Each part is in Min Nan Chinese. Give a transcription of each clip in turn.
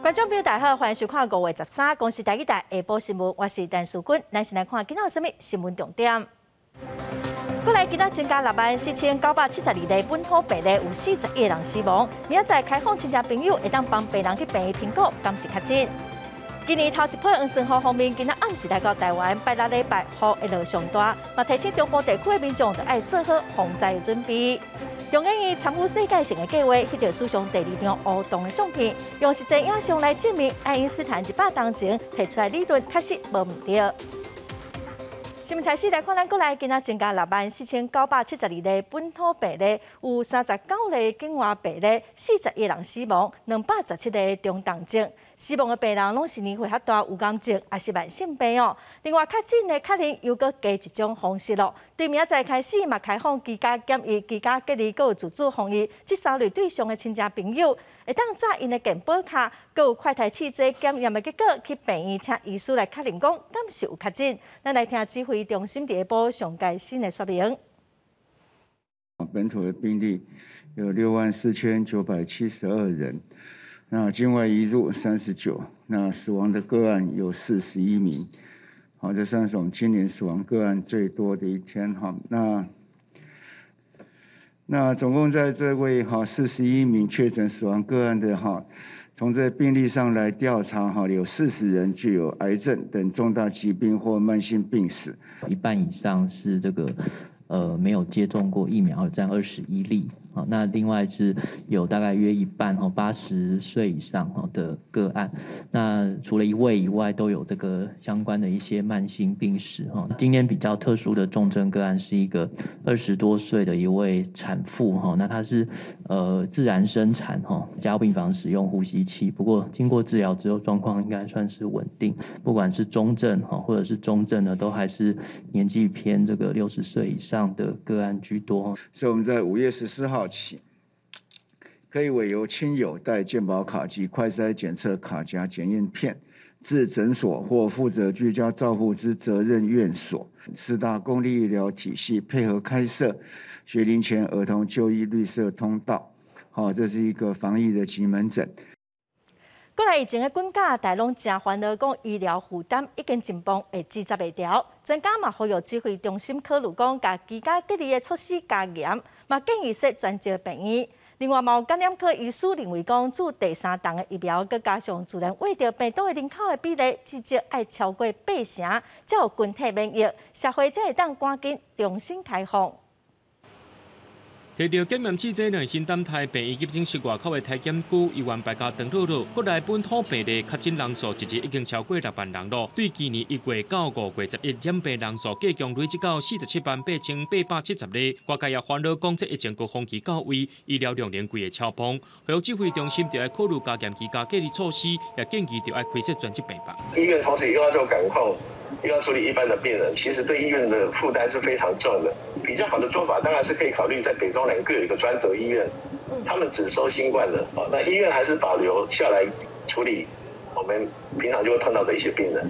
觀眾朋友大家好，歡迎收看5月13公視台語台下晡新聞，我是陳淑君。咱先來看今仔有啥物新聞重點。國內今仔增加6萬4972例本土病例，有41個人死亡。明仔載開放親戚朋友會當幫病人去病院評估，敢是確診。今年頭一波黃酸雨鋒面，今仔暗時來到台灣，拜六禮拜雨會落上大，嘛提醒中部地區的民眾著愛做好防災的準備。中研院參與世界性的計劃，翕著史上第二張烏洞的相片，用實際影像來證明愛因斯坦100冬前提出來理論確實無毋對。新聞開始來看，咱國內今仔增加6萬4972例本土病例，有39例境外病例，41人死亡，217例中重症。死亡的病人攏是年歲較大、有癌症，抑是慢性病哦。另外，確診的確認又閣加一種方式咯。對明仔載開始嘛，開放居家檢疫、居家隔離，閣有自主防疫，這三類對象的親戚朋友，會當紮𪜶的健保卡，閣有快篩試劑檢驗的結果，去病院請醫師來確認講，敢是有確診。咱來聽指揮中心佇下晡上蓋新的說明。本土的病例有64,972人。那境外移入39，那死亡的個案有41名，好，這算是我們今年死亡個案最多的一天哈。那總共在這位哈四十一名確診死亡個案的哈，從這病歷上來調查哈，有40人具有癌症等重大疾病或慢性病史，一半以上是這個沒有接種過疫苗，佔21例。好，那另外是有大概約一半哈，80歲以上哈的個案。那除了一位以外，都有這個相關的一些慢性病史哈。今天比較特殊的重症個案是一個20多歲的一位產婦哈，那她是自然生產哈，加護病房使用呼吸器，不過經過治療之後狀況應該算是穩定。不管是中症哈，或者是重症呢，都還是年紀偏這個60歲以上的個案居多。所以我們在5月14號起，可以委由親友帶健保卡及快篩檢測卡夾檢驗片至診所或負責居家照護之責任院所，四大公立醫療體系配合開設學齡前兒童就醫綠色通道。好，這是一個防疫的急門診。國內疫情的滾價，大家攏誠煩惱，講醫療負擔已經緊繃，會支持袂牢。專家嘛呼籲指揮中心考慮講，共居家隔離的措施加嚴，嘛建議設專責病院。另外，嘛有感染科醫師認為講，注第三劑的疫苗，閣加上自然染著病毒的人口的比例，至少愛超過八成，才有群體免疫，社會才會當趕緊重新開放。提著檢驗試劑兩新等待病院急診室外口的體檢區，猶原排甲長轆轆。國內本土病例確診人數一日已經超過6萬人咯。對今年1月到5月11，染病人數計共累積到478,870例。外界也煩惱講，這疫情高峰期到位，醫療量能規个超崩。衛生指揮中心著愛考慮加嚴居家隔離措施，也建議著愛開設專職病房。醫院同時又要做感控，又要處理一般的病人，其實對醫院的負擔是非常重的。比較好的做法當然是可以考慮在北中南各有一個專責醫院，他們只收新冠的，那醫院還是保留下來處理我們平常就會碰到的一些病人。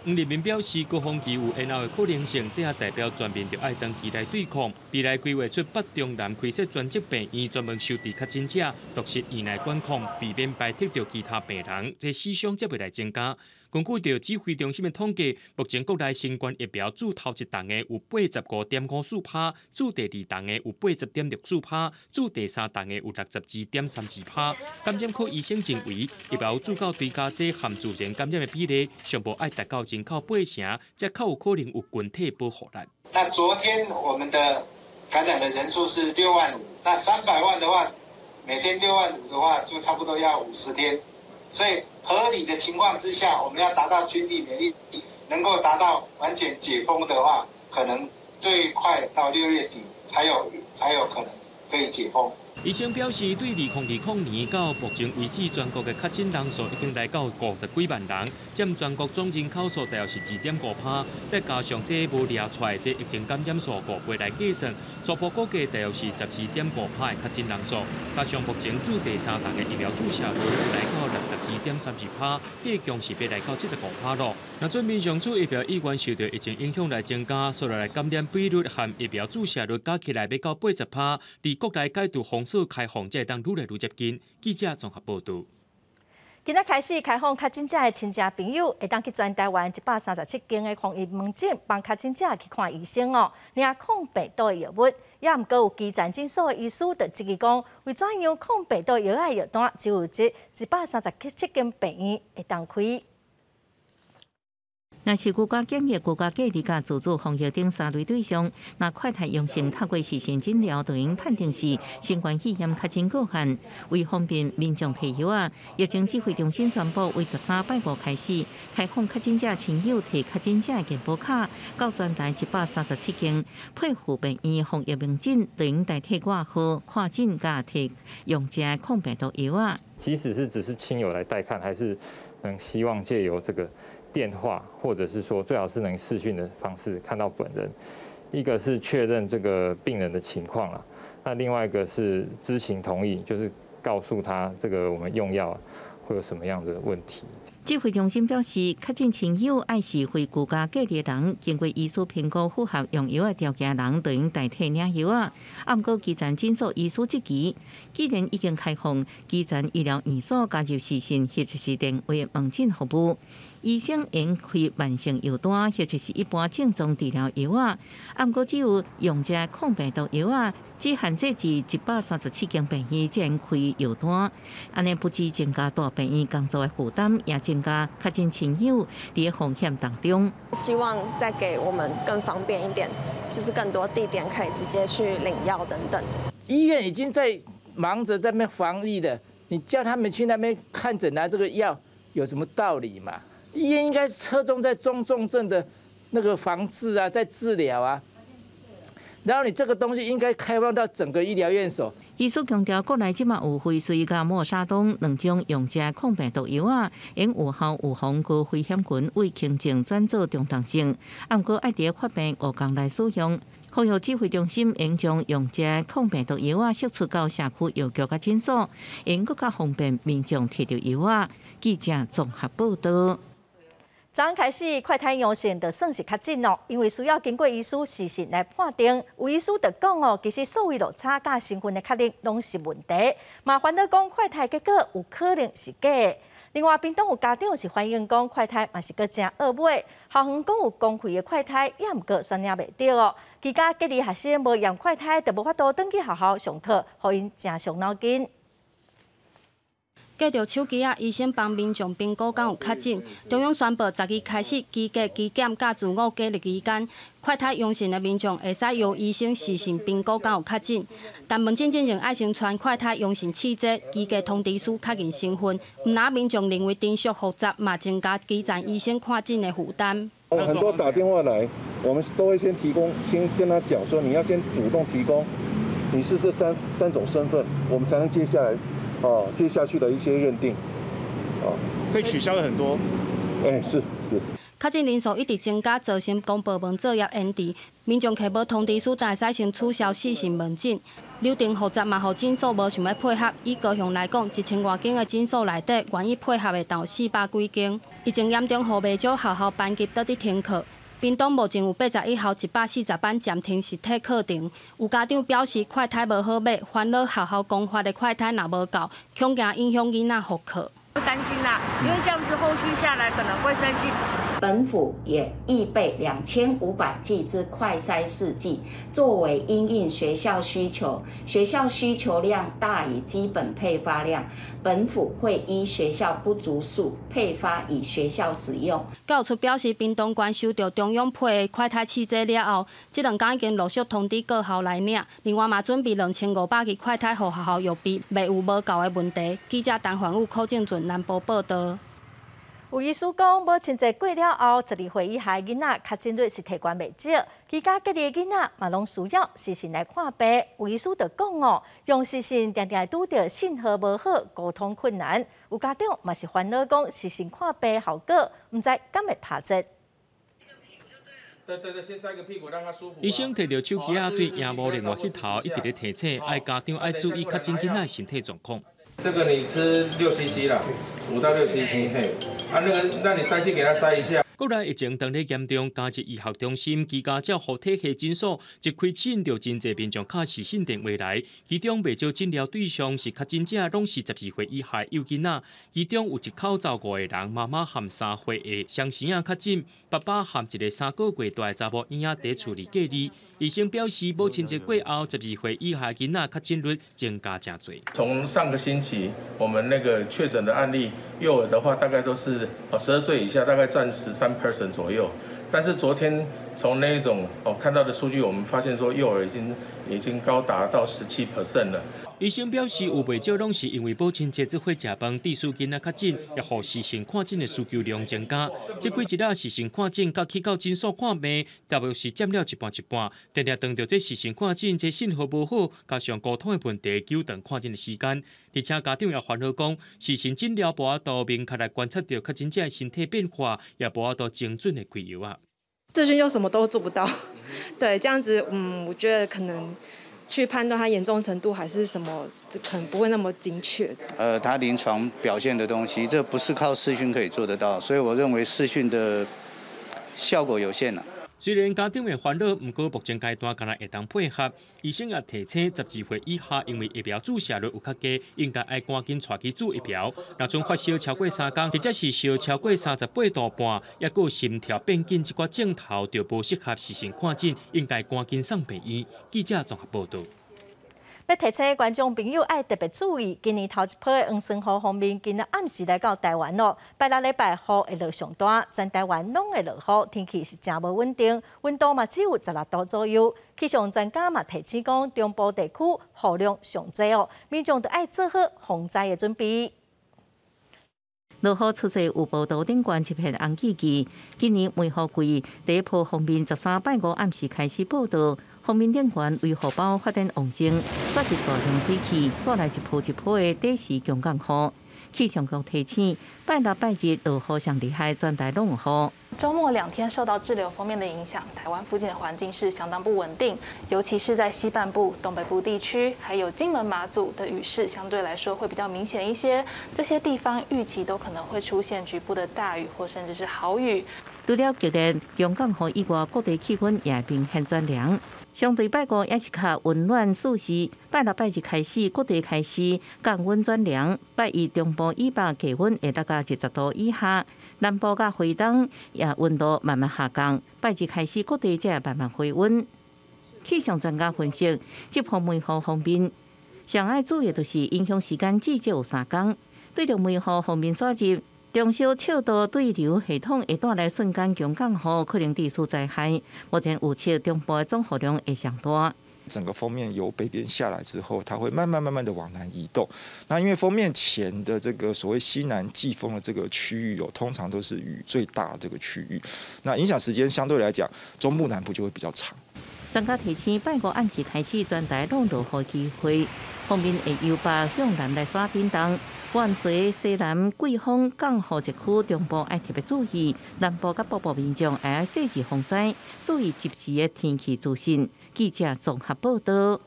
黃立民表示，高峰期有延後的可能性，這也代表全面著愛長期來對抗。未來規劃出北中南開設專職病院，專門收治確診者，落實院內管控，避免排斥著其他病人，這死傷才袂來增加。根據著指揮中心的統計，目前國內新冠疫苗注頭一劑的有85.54%，注第二劑的有80.64%，注第三劑的有62.32%。感染科醫生認為，疫苗注到追加劑和自然感染的比例，上無愛達到人口八成，才較有可能有群體保護力。那昨天我們的感染的人數是6萬5，那300萬的話，每天6萬5的話，就差不多要50天。所以合理的情況之下，我們要達到群體免疫，能夠達到完全解封的話，可能最快到6月底才有可能可以解封。醫生表示，對2020年到目前為止，全國的確診人數已經來到50幾萬人，佔全國總人口數大約是2.5%。再加上這無掠出來這疫情感染數5倍來計算，初步估計大約是14.5%的確診人數。加上目前注第三劑的疫苗注射率來到62.32%，計共是欲來到75%咯。若準民眾注疫苗意願受著疫情影響來增加，所來感染比率和疫苗注射率加起來欲到80%，離國內解除封鎖開放才會當愈來愈接近。記者綜合報導。今仔開始開放確診者的親戚朋友，會當去全台灣137間的防疫門診幫確診者去看醫生哦，領抗病毒的藥物。也毋過有基層診所的醫師就質疑講，為怎樣抗病毒藥的藥單只有這137間病院會當開？若是居家檢疫、居家隔離佮自主防疫等三類對象，若快篩陽性透過視訊診療，就應判定是新冠肺炎確診個案。為方便民眾提藥仔，疫情指揮中心宣布，為13拜五開始開放確診者親友提確診者的健保卡，到全台137間配附病院防疫門診，就應代替掛號、看診佮提用食的抗病毒藥仔。即使是只是親友來代看，還是能希望借由這個電話，或者是說最好是能視訊的方式看到本人，一個是確認這個病人的情況啦，那另外一個是知情同意，就是告訴他這個我們用藥會有什麼樣的問題。指揮中心表示，確診親友愛是非居家隔離的人，經過醫師評估符合用藥的條件人，就應代替領藥仔。啊，毋過基層診所醫師質疑，既然已經開放基層醫療院所加入視訊或者是電話門診服務，醫生應開慢性藥單或者是一般症狀治療藥仔。啊，毋過只有用這抗病毒藥仔，只限制佇137間病院才能開藥單，按呢不只增加大病院工作的負擔，也增加確診親友佇風險當中。希望再給我們更方便一點，就是更多地點可以直接去領藥等等。醫院已經在忙着在那邊防疫了，你叫他們去那邊看診拿這個藥，有什麼道理嘛？醫院應該側重在中重症的那個防治啊，在治療啊。然後你這個東西應該開放到整個醫療院所。醫師強調，國內這馬有輝瑞佮默沙東兩種用食抗病毒藥仔，應有效預防高危險群為輕症轉做中重症。啊，毋過愛佇發病5天內使用。呼籲指揮中心應將用食抗病毒藥仔釋出到社區藥局佮診所，應閣較方便民眾提著藥仔。記者綜合報道。昨昏開始，快篩陽性就算是確診咯，因為需要經過醫師視訊來判定。有醫師就講哦，其實數位落差佮身份的確認攏是問題，嘛煩惱講快篩結果有可能是假的。另外，屏東有家長是反映講快篩嘛是閣誠惡買，校園講有公費的快篩，也毋過煞領袂著哦。居家隔離學生無驗快篩，就無法度轉去學校上課，予𪜶誠傷腦筋。隔著手機仔，醫生幫民眾評估敢有確診。中央宣布，12開始，居家、居檢佮自我隔離期間，快篩陽性的民眾會使由醫生視訊評估敢有確診。但門診進前愛先傳快篩陽性試劑、居家通知書確認身份。毋但民眾認為程序複雜，嘛增加基層醫生看診的負擔。很多打電話來，我們都會先提供，先跟他講說，你要先主動提供，你是這三種身份，我們才能接下來。哦，接下去的一些認定，哦，所以取消了很多。哎，是。確診人數一直增加，造成公部門作業延遲，民眾提無通知書，但會使先取消視訊門診。流程複雜嘛，予診所無想欲配合。以高雄來講，1000外間的診所內底，願意配合的就有400幾間。疫情嚴重，予袂少學校班級倒佇停課。屏東目前有81校140班暫停實體課程。有家長表示，快篩無好買，煩惱學校公發的快篩若無夠，恐驚影響囡仔復課。不擔心啦，因為這樣子後續下來可能會擔心。本府也預備2500劑之快篩試劑，作為因應學校需求，學校需求量大於基本配發量，本府會依學校不足數配發予學校使用。教育處表示，屏東縣收到中央批的快篩試劑了後，這兩工已經陸續通知各校來領，另外嘛準備2500支快篩予學校預備，袂有無夠的問題。記者陳環宇、柯正俊南部報道。有醫師講，母親節過了後，12歲以下囡仔確診率是提懸袂少，居家隔離的囡仔嘛攏需要視訊來看病。有醫師就講哦，用視訊定定會拄著信號無好，溝通困難。有家長嘛是煩惱講，視訊看病效果，毋知敢會拍折。對對對，先塞個屁股讓他舒服。醫生提著手機仔對螢幕另外彼頭一直咧提醒，愛家長愛注意確診囡仔身體狀況。這個你吃6 CC 啦，5到6 CC，嘿，啊那個，那你塞進給他塞一下。國內疫情當咧嚴重，嘉義醫學中心居家照護體系診所一開診就真濟民眾敲視訊電話來，其中袂少診療對象是確診者，攏是12歲以下幼囡仔。其中有一口走五個人，媽媽含3歲的雙生仔確診，爸爸含一個3個月大的查某嬰仔佇厝裡隔離。醫生表示，母親節過後，12歲以下囡仔確診率增加誠濟。從上個星期，我們那個確診的案例，幼兒的話大概都是12歲以下，大概佔13% 左右。但是昨天從那種看到的數據，我們發現說幼兒已經高達到17% 了。醫生表示，有袂少攏是因為母親節做伙食飯，致使囡仔確診，也予視訊看診的需求量增加。這幾日啊，視訊看診佮去到診所看病，大約是佔了一半一半。定定當著這視訊看診，這信號無好，加上溝通的問題，久長看診的時間。而且家長也煩惱講，視訊診療無法度明確來觀察著確診者的身體變化，也無法度精準的開藥啊。視訊又什麼都做不到，對，這樣子，我覺得可能去判斷它嚴重程度還是什麼，可能不會那麼精確。他臨床表現的東西，這不是靠視訊可以做得到，所以我認為視訊的效果有限啦。雖然家長會煩惱，毋過目前階段敢若會當配合。醫生也提醒，12歲以下因為疫苗注射率有較低，應該愛趕緊帶去注疫苗。若陣發燒超過3工，或者是燒超過38.5度，抑閣心跳變緊，這寡症頭就無適合視訊看診，應該趕緊送病院。記者綜合報導。欲提醒觀眾朋友愛特別注意，今年頭一波的黃酸雨鋒面，今仔暗時來到台灣咯。拜六禮拜雨會落上大，全台灣攏會落雨，天氣是誠無穩定，溫度嘛只有16度左右。氣象專家嘛提醒講，中部地區雨量上濟哦，民眾著愛做好防災的準備。落雨出現有報道頂懸一片紅記記，今年梅雨季第一波鋒面13拜五暗時開始報到。鋒面頂懸為雨胞發展旺盛，帶來大量水汽，帶來一波一波的短時強降雨。氣象局提醒，拜六拜日落雨上厲害，全台攏有雨。週末2天受到滯留鋒面的影響，台灣附近的環境是相當不穩定，尤其是在西半部、東北部地區，還有金門、馬祖的雨勢相對來說會比較明顯一些。這些地方預期都可能會出現局部的大雨或甚至是豪雨。除了激烈強降雨以外，各地氣溫也明顯轉涼。相對拜五也是較溫暖舒適，拜六拜日開始各地開始降溫轉涼。拜一中部以北氣溫會落到20度以下，南部佮花東也溫度慢慢下降。拜日開始各地才慢慢回溫。氣象專家分析，這波梅雨鋒面上愛注意就是影響時間至少有3工。對著梅雨鋒面徙入，中小尺度對流系統會帶來瞬間強降雨，可能致使災害。目前預測中部的總雨量會上大。整個鋒面由北邊下來之後，它會慢慢慢慢的往南移動。那因為鋒面前的這個所謂西南季風的這個區域，有通常都是雨最大的這個區域。那影響時間相對來講，中部南部就會比較長。專家提醒，拜五暗時開始，全台攏落雨機會，鋒面會由北向南來徙振動。關西、西南季風降雨熱區，中部愛特別注意，南部佮北部民眾愛細緻防災，注意及時的天氣資訊。記者綜合報道。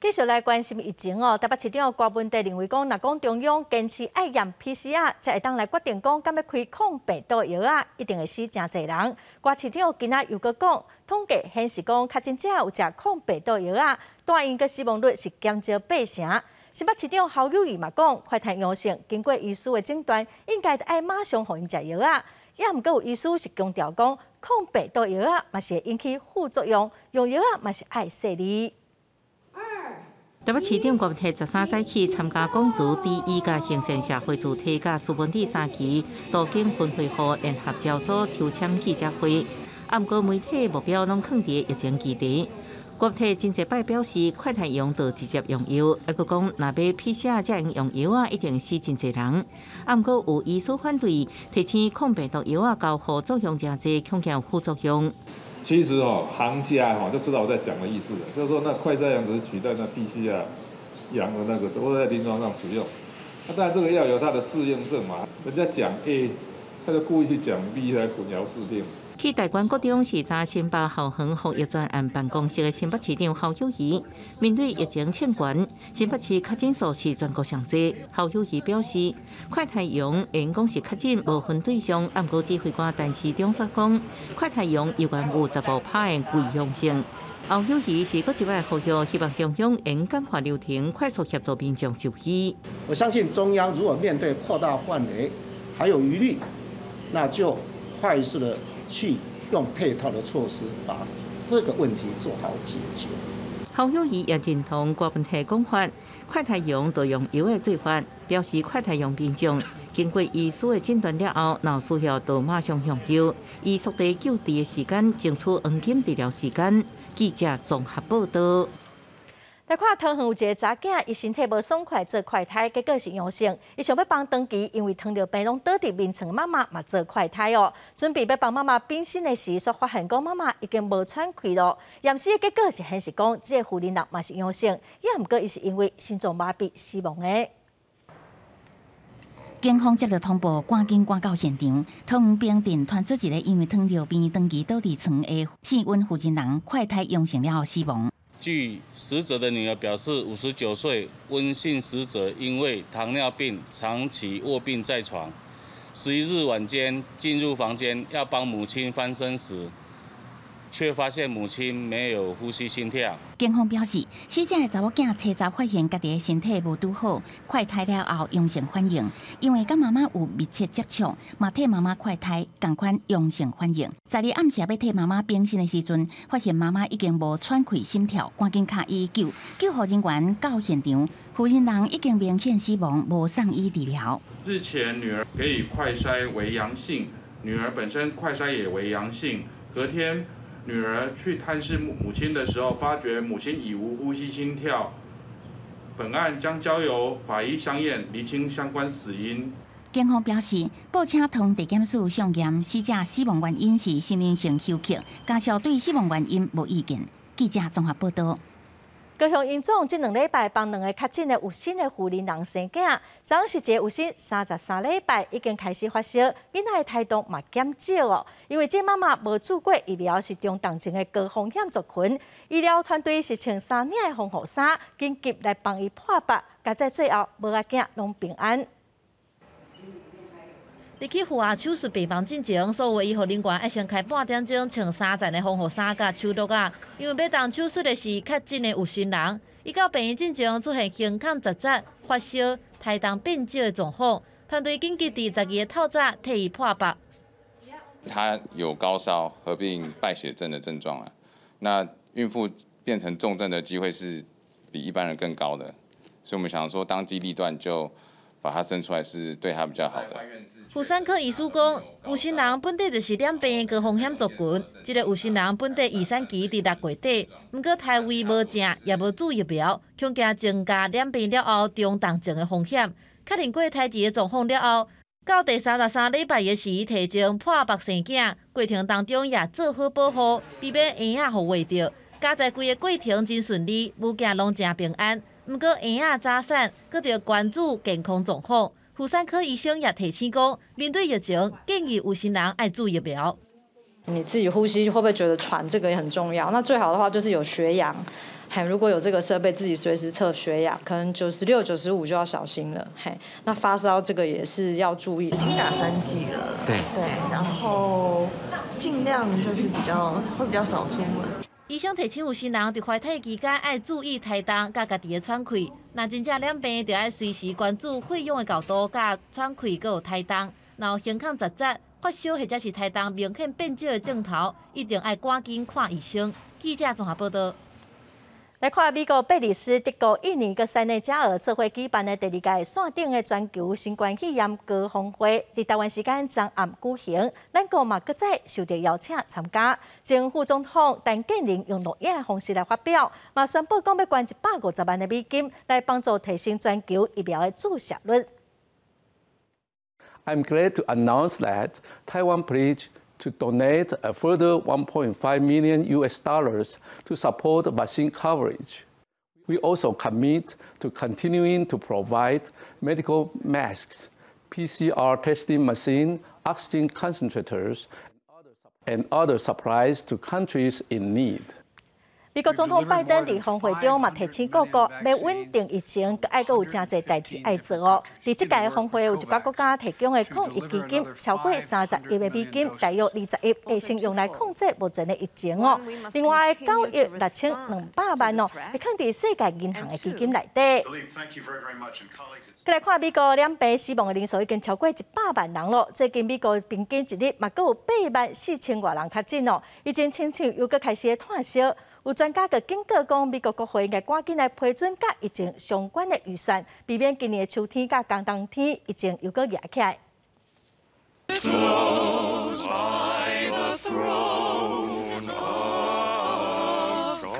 繼續來關心疫情哦，台北市長郭文帝認為講，若講中央堅持愛驗 PCR，才會當來決定講敢欲開抗病毒藥仔，一定會死誠濟人。郭市長今仔又閣講，統計顯示講，確診者有食抗病毒藥仔，大院的死亡率是減少8成。新北市長侯友宜嘛講，快篩陽性，經過醫師的診斷，應該愛馬上予𪜶食藥仔。也毋過有醫師是強調講，抗病毒藥仔嘛是會引起副作用，用藥仔嘛是愛細膩。台北市長郭文13早起參加講座第一佮興盛社會主體佮蘇文地三期都更分會戶聯合召組抽籤記者會，毋過媒體目標攏囥佇疫情議題。郭體真濟擺表示，快篩陽就直接用藥，抑閣講若欲 PCR 才會用藥仔，一定死真濟人。毋過有醫師反對，提醒抗病毒藥仔交互作用誠濟，恐驚有副作用。其實哦，行家哦就知道我在講的意思了，就是說那快篩陽只是取代那 PCR 陽的那個，都在臨床上使用。那當然這個藥有它的適應症嘛，人家講 A，他就故意去講 B 來混淆視聽。去大觀國中視察新北桃園防疫專案辦公室的新北市長侯友宜，面對疫情衝懸，新北市確診數是全國上濟。侯友宜表示，快篩陽緣講是確診無分對象，毋過指揮官陳時中說講，快篩陽猶原有15%的偽陽性。侯友宜是閣一擺呼籲，希望中央應簡化流程，快速協助民眾就醫。我相信中央如果面對擴大範圍還有疑慮，那就快速的去用配套的措施，把這個問題做好解決。侯友宜也認同郭文泰講法，快篩陽就用藥的做法，表示快篩陽民眾經過醫師的診斷了後，若有需要就馬上用藥，以縮短救治的時間，爭取黃金治療時間。記者綜合報道。來看桃園有一个查囝，伊身體無爽快做快篩，結果是陽性。伊想欲幫長期因為糖尿病攏倒佇眠床的媽媽嘛做快篩哦。準備欲幫媽媽屏身的時，卻發現講媽媽已經無喘氣囉。驗屍的結果是顯示講，這个婦人嘛是陽性，也毋過伊是因為心臟麻痹死亡的。警方接到通報，趕緊趕到現場。桃園平鎮傳出一个因為糖尿病長期倒佇床的姓溫婦人人快篩陽性了後死亡。據死者的女兒表示，59歲溫姓死者因為糖尿病長期臥病在床，11日晚間進入房間要幫母親翻身時，卻發現母親沒有呼吸心跳。警方表示，死者的查某囝初查發現家己的身體無拄好，快篩了後陽性反應，因為佮媽媽有密切接觸，嘛替媽媽快篩，仝款陽性反應。在日暗時欲替媽媽屏身的時陣，發現媽媽已經無喘氣、心跳，趕緊敲119，救護人員到現場，婦人人已經明顯死亡，無送醫治療。日前女兒給予快篩為陽性，女兒本身快篩也為陽性，隔天，女兒去探視母親的時候，發覺母親已無呼吸心跳。本案將交由法醫相驗，釐清相關死因。警方表示，報請桃園地檢署送驗，死者死亡原因是心因性休克，家屬對死亡原因無意見。記者綜合報道。高雄榮總這兩禮拜幫兩个確診的有身的婦人人生囝，昨昏是一个有身33禮拜已經開始發燒，囡仔的胎動嘛減少哦。因為這媽媽無注過疫苗，是中重症的高風險族群，醫療團隊是穿三領的防護衫，緊急來幫伊破腹，佳哉最後母仔囝攏平安。入去婦兒手術病房進前，所有醫護人員愛先開半點鐘，穿三層的防護衫佮手套仔，因為欲動手術的是確診的有身人。伊到病院進前出現胸腔窒窒、發燒、胎動變少的狀況，團隊緊急佇12日透早替伊破腹。他有高燒合併敗血症的症狀啊，那孕婦變成重症的機會是比一般人更高的，所以我們想說當機立斷就把他生出來是對他比較好的。婦產科醫師講，有身人本底就是染病的高風險族群。這个有身人本底預產期佇6月底，毋過胎位無正，也無注疫苗，恐驚增加染病了後中重症的風險。確認過胎兒的狀況了後，到第33禮拜的時，提前破腹生囝，過程當中也做好保護，避免嬰仔予劃著。佳哉規个過程真順利，母囝攏誠平安。毋過嬰仔早產，閣著關注健康狀況。婦產科醫生也提醒講，面對疫情，建議有身人愛注疫苗。你自己呼吸會不會覺得喘？這個也很重要。那最好的話就是有血氧，嘿，如果有這個設備，自己隨時測血氧，可能96、95就要小心了。嘿，那發燒這個也是要注意。已經打3劑了，對，然後盡量就是比較會比較少出門。醫生提醒有身人佇懷胎期間愛注意胎動佮家己的喘氣，若真正染病，就愛隨時關注血氧的厚度、佮喘氣、閣有胎動。若有胸腔窒窒、發燒或者是胎動明顯變少的症頭，一定愛趕緊看醫生。記者綜合報道。來看美國、貝里斯、德國、印尼、佮塞內加爾做伙舉辦的第二屆線頂的全球新冠肺炎高峰會，佇台灣時間昨暗舉行，咱國嘛閣再受著邀請參加。前副總統陳建仁用錄影的方式來發表，嘛宣布講欲捐150萬的美金來幫助提升全球疫苗的注射率。 I'm glad to announce that Taiwan pledged to donate a further 1.5 million US dollars to support vaccine coverage. We also commit to continuing to provide medical masks, PCR testing machine, oxygen concentrators. And other supplies to countries in need. 美國總統拜登佇峰會中嘛提醒各國，欲穩定疫情，閣愛閣有誠濟代誌愛做哦。佇這屆峰會有一寡國家提供的抗疫基金超過30億的美金，大約20億會先用來控制目前的疫情哦。另外9億6200萬哦，會囥佇世界銀行的基金內底。閣來看美國染病死亡的人數已經超過100萬人囉。最近美國平均一日嘛閣有8萬4千外人確診哦，疫情親像又閣開始湠燒。有專家閣警告講，美國國會應該趕緊來批准佮疫情相關的預算，避免今年的秋天佮冬冬天疫情又閣夯起來。 Thrones by the throne of God.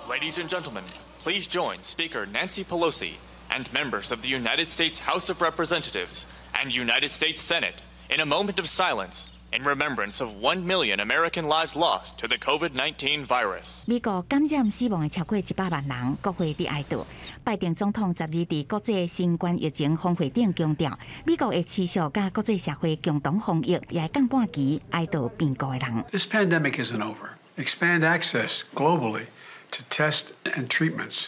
Ladies and gentlemen, please join Speaker Nancy Pelosi and members of the United States House of Representatives and United States Senate in a moment of silence in remembrance of 1 million American lives lost to the COVID-19 virus. 美國感染死亡的超過100萬人，國會佇哀悼。拜登總統十二佇國際新冠疫情峰會頂強調，美國會持續佮國際社會共同防疫，也會降半旗哀悼變故的人。 This pandemic isn't over. Expand access globally to tests and treatments.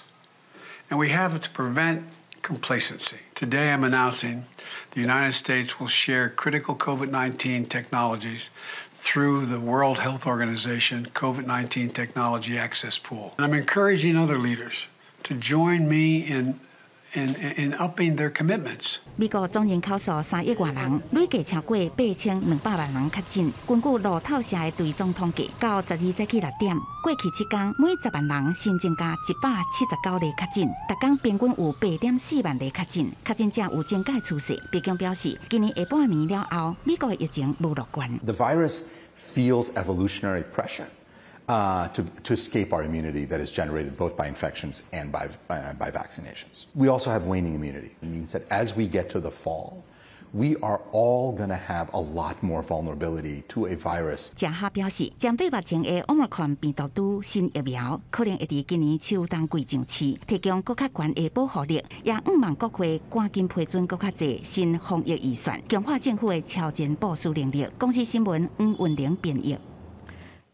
And we have to prevent complacency. Today, I'm announcing the United States will share critical COVID-19 technologies through the World Health Organization COVID-19 Technology Access Pool. And I'm encouraging other leaders to join me in upping their commitments. 美國總人口數3億外人，累計超過8200萬人確診。根據路透社的追蹤統計，到12早起6點，過去7天每10萬人新增加179例確診，逐工平均有8.4萬例確診，確診者有增加趨勢。白宮表示，今年下半年了後，美國的疫情無樂觀。 The virus feels evolutionary pressure to escape our immunity that is generated both by infections and by vaccinations. We also have waning immunity. It means that as we get to the fall, we are all going to have a lot more vulnerability to a virus. 謝哈表示，針對目前的 Omicron 病毒株新疫苗，可能會佇今年秋冬季上市，提供閣較懸的保護力，也向望國會趕緊批准閣較濟新防疫預算，強化政府的超前部署能力。公視新聞黃雲玲編譯。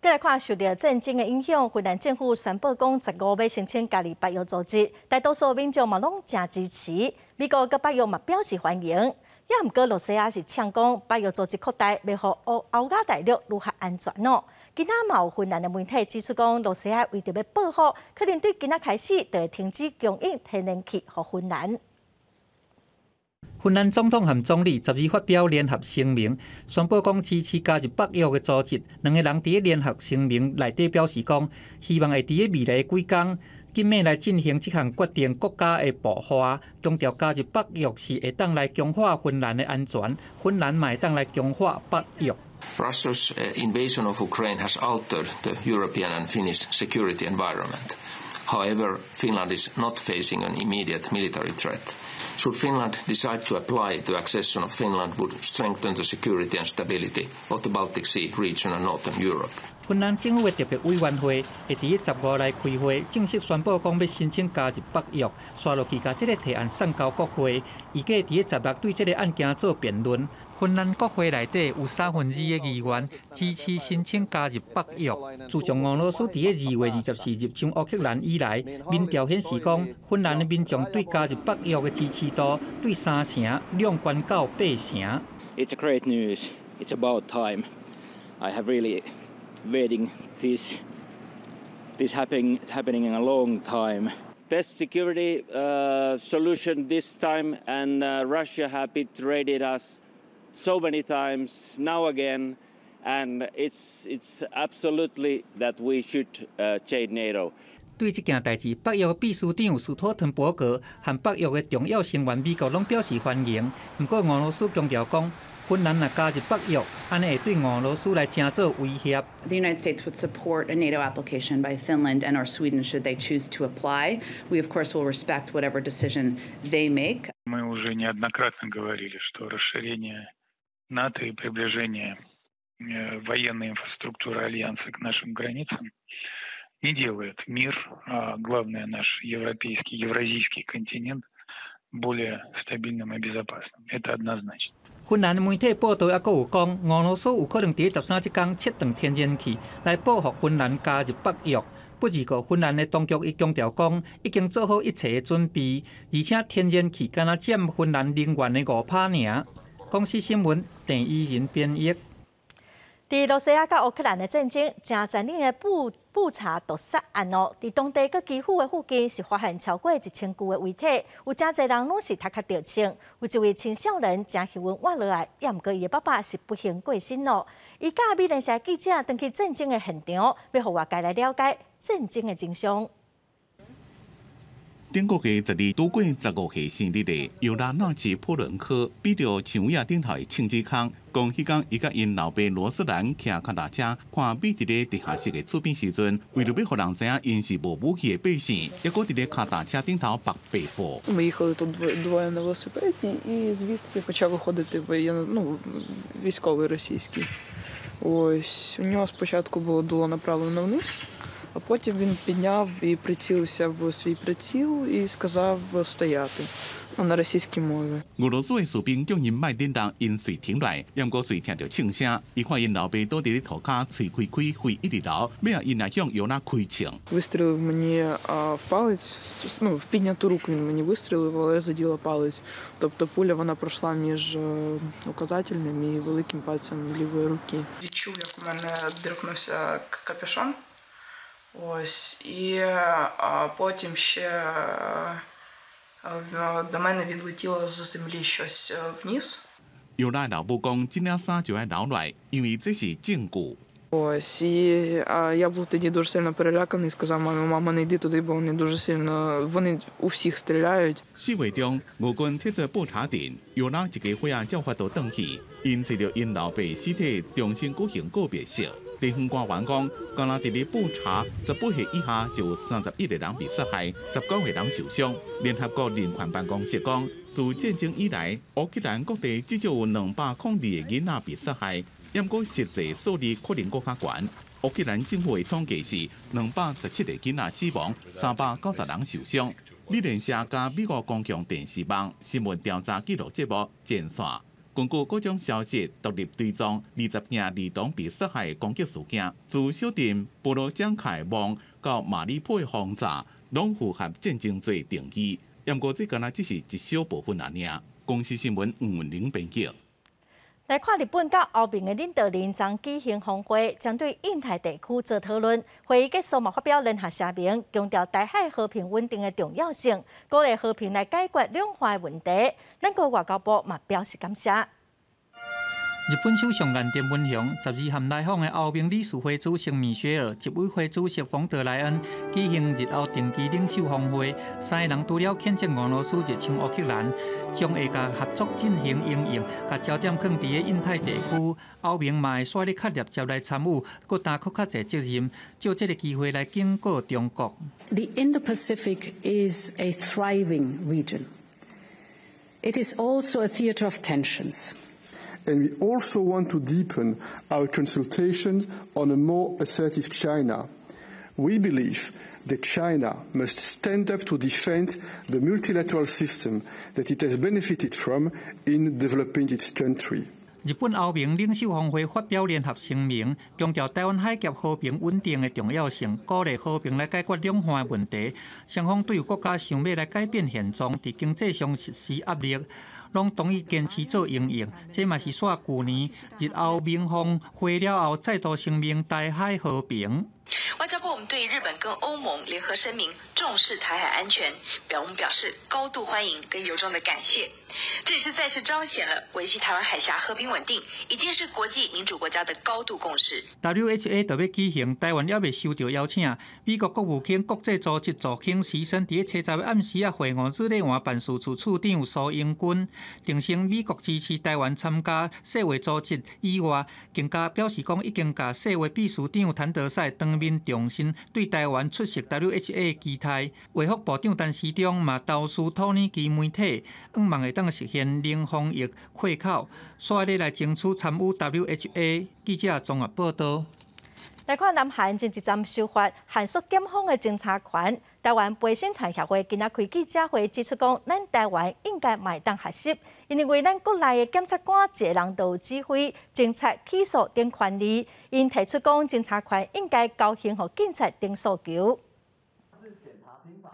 閣來看受著戰爭的影響，芬蘭政府宣布講，15欲申請加入北約組織，大多數民眾嘛攏誠支持。美國佮北約嘛表示歡迎，也毋過羅西亞是嗆講北約組織擴大，欲予歐歐亞大陸愈較安全哦。今仔嘛有芬蘭的媒體指出講，羅西亞為著欲報復，可能對今仔開始就會停止供應天然氣予芬蘭。芬蘭總統和總理12發表聯合聲明，宣布講支持加入北約的組織。兩个人佇咧聯合聲明內底表示講，希望會佇咧未來的幾工，緊密來進行這項決定國家的步伐，強調加入北約是會當來強化芬蘭的安全，芬蘭嘛會當來強化北約。 Russia's invasion of Ukraine has altered the European and Finnish security environment. However, Finland is not facing an immediate military threat. Should Finland decide to apply, the accession of Finland would strengthen the security and stability of the Baltic Sea region and Northern Europe. 芬蘭政府的特別委員會會佇咧15來開會，正式宣布講欲申請加入北約，紲落去共這个提案送交國會，預計佇咧16對這个案件做辯論。芬蘭國會內底有2/3的議員支持申請加入北約。自從俄羅斯佇咧2月24入侵烏克蘭以來，民調顯示講，芬蘭的民眾對加入北約的支持度對3成，兩懸到8成。 It's a great news. It's about time. I have really waiting this happening in a long time. Best security solution this time, and Russia have betrayed us so many times now again, and it's absolutely that we should join NATO. 對這件代誌，北約秘書長斯托滕伯格和北約的重要成員美國攏表示歡迎。毋過俄羅斯強調講，芬蘭若加入北約，按呢會對俄羅斯來成做威脅。 The United States would support a NATO application by Finland and or Sweden should they choose to apply. We of course will respect whatever decision they make. Мы уже неоднократно говорили, что расширение НАТО и приближение военной инфраструктуры Альянса к нашим границам не делает мир, а главное наш европейский, евразийский континент более стабильным и безопасным. Это однозначно. 芬蘭媒體報道猶閣有講，俄羅斯有可能佇13這工切斷天然氣來報復芬蘭加入北約。不過，芬蘭的當局伊強調講，已經做好一切的準備，而且天然氣敢若佔芬蘭能源的5%爾。公視新聞鄭怡仁編譯。佇羅西亞佮烏克蘭的戰爭，誠殘忍的布查毒殺案哦，佇當地佮基輔的附近是發現超過1000具的遺體，有誠濟人攏是頭殼著槍，有一位青少年誠幸運活落來，猶毋過伊的爸爸是不幸過身咯。伊佮美聯社記者轉去戰爭的現場，欲予外界來了解戰爭的真相。頂個月12拄過15歲生日的尤拉納奇普倫科，比著牆尾仔頂頭的槍支空，講彼工伊佮𪜶老爸羅斯蘭騎跤踏車看美佇咧地下室的厝邊時陣，為著欲予人知影𪜶是無武器的百姓，猶閣佇咧跤踏車頂頭縛白布。 Ми їхали тут двоє на велосипеді, і звідси почав виходити воєн, ну, військовий російський. Ось у нього спочатку було дуло направлено вниз, а потім він підняв і прицілився в свій приціл і сказав стояти, ну, на російській мові. 俄羅斯的士兵叫𪜶莫振動，𪜶遂停落來，毋過遂聽著槍聲，伊看𪜶老爸倒佇咧塗跤，喙開開，血一直流，尾仔𪜶也向尤拉開槍。 Вистрілив мені в палець, ну, в підняту руку він мені вистрілив, але заділа палець. Тобто пуля вона пройшла між указательным і великим пальцем лівої руки. Відчув, як у мене диркнувся капюшон. Ось, і потім ще до мене відлетіло з землі щось в ніс. 尤拉老母講，這領衫就愛留落來，因為這是證據。 Ось, і я був тоді дуже сильно переляканий, сказав мамі: "Мама, не йди туди, бо вони дуже сильно, вони у всіх стріляють". 4月中，俄軍撤出布查鎮，尤拉一家伙仔才有法度轉去，𪜶揣著𪜶老爸屍體，重新舉行告別式。地方官員講，敢若佇咧布查，18歲以下就有31個人被殺害，19個人受傷。聯合國人權辦公室講，自戰爭以來，烏克蘭各地至少有202個囡仔被殺害，毋過實際數字可能閣較懸。烏克蘭政府的統計是217個囡仔死亡，390人受傷。美聯社佮美國公共電視網新聞調查記錄節目前線，根據各種消息，獨立追蹤20件兒童被殺害的攻擊事件，自小鎮波羅江凱望到馬里波的轟炸，攏符合戰爭罪定義。毋過這敢若只是一小部分爾。公視新聞吳文玲編輯。來看日本佮歐盟的領導人將舉行峰會，針對印太地區做討論。會議結束嘛，發表聯合聲明，強調台海和平穩定的重要性，鼓勵和平來解決兩岸的問題。咱國外交部嘛表示感謝。日本首相岸田文雄12和來訪的歐盟理事會主席米歇爾、執委會主席馮德萊恩舉行日歐定期領袖峰會，三个人除了譴責俄羅斯入侵烏克蘭，將會共合作進行因應，共焦點囥佇咧印太地區。歐盟嘛會煞咧確立接來參與，閣擔閣較濟責任，藉這个機會來警告中國。 The Indo-Pacific is a thriving region. It is also a theater of tensions. And we also want to deepen our consultations on a more assertive China. We believe that China must stand up to defend the multilateral system that it has benefited from in developing its country. 日本歐盟領袖峰會發表聯合聲明，強調台灣海峽和平穩定的重要性，鼓勵和平來解決兩岸的問題。雙方對有國家想欲來改變現狀，佇經濟上實施壓力，攏同意堅持做因應。這嘛是煞舊年日歐盟峰會了後，再度聲明台海和平。外交部，我們對日本跟歐盟聯合聲明重視台海安全，我們表示高度歡迎跟由衷的感謝。這也是再次彰顯了維繫台灣海峽和平穩定，已經是國際民主國家的高度共識。 WHA 就欲舉行，台灣猶未收著邀請。美國國務卿國際組織助卿時森佇咧初十暗時仔會晤日內瓦辦事處處長蘇英軍，重申美國支持台灣參加世衛組織以外，更加表示講已經共世衛秘書長譚德塞當面重申對台灣出席 WHA 的期待。衛福部長陳時中嘛投書土耳其媒體，向望會當實現零防疫豁口，煞咧來爭取參與 WHA。記者綜合報道。來看南韓前一站修法限縮檢方的偵查權，台灣陪審團協會今仔開記者會指出講，咱台灣應該嘛會當學習，因為咱國內的檢察官一个人就有指揮、偵察、起訴等權利，𪜶提出講，偵查權應該交還予警察等訴求。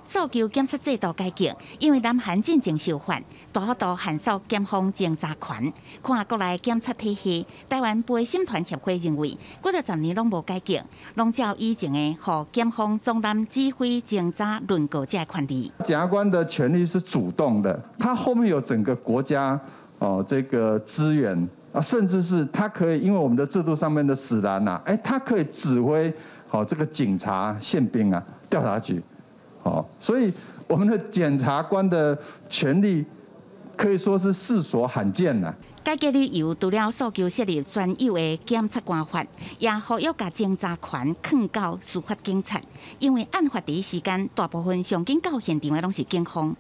訴求檢察制度改革，因為南韓進前修法，大幅度限縮檢方偵查權。看國內檢察體系，台灣陪審團協會認為，幾若十年攏無改革，攏照以前的，予檢方總攬指揮、偵查、論告這个權利。檢察官的權力是主動的，他後面有整個國家哦，這個資源啊，甚至是他可以，因為我們的制度上面的使然呐，哎，他可以指揮好這個警察、憲兵啊、調查局。所以我們的檢察官的權力可以說是世所罕見啦。改革理由除了訴求設立專有的檢察官法，也呼籲共偵查權囥交司法警察，因為案發第一時間，大部分上緊到現場的攏是警方，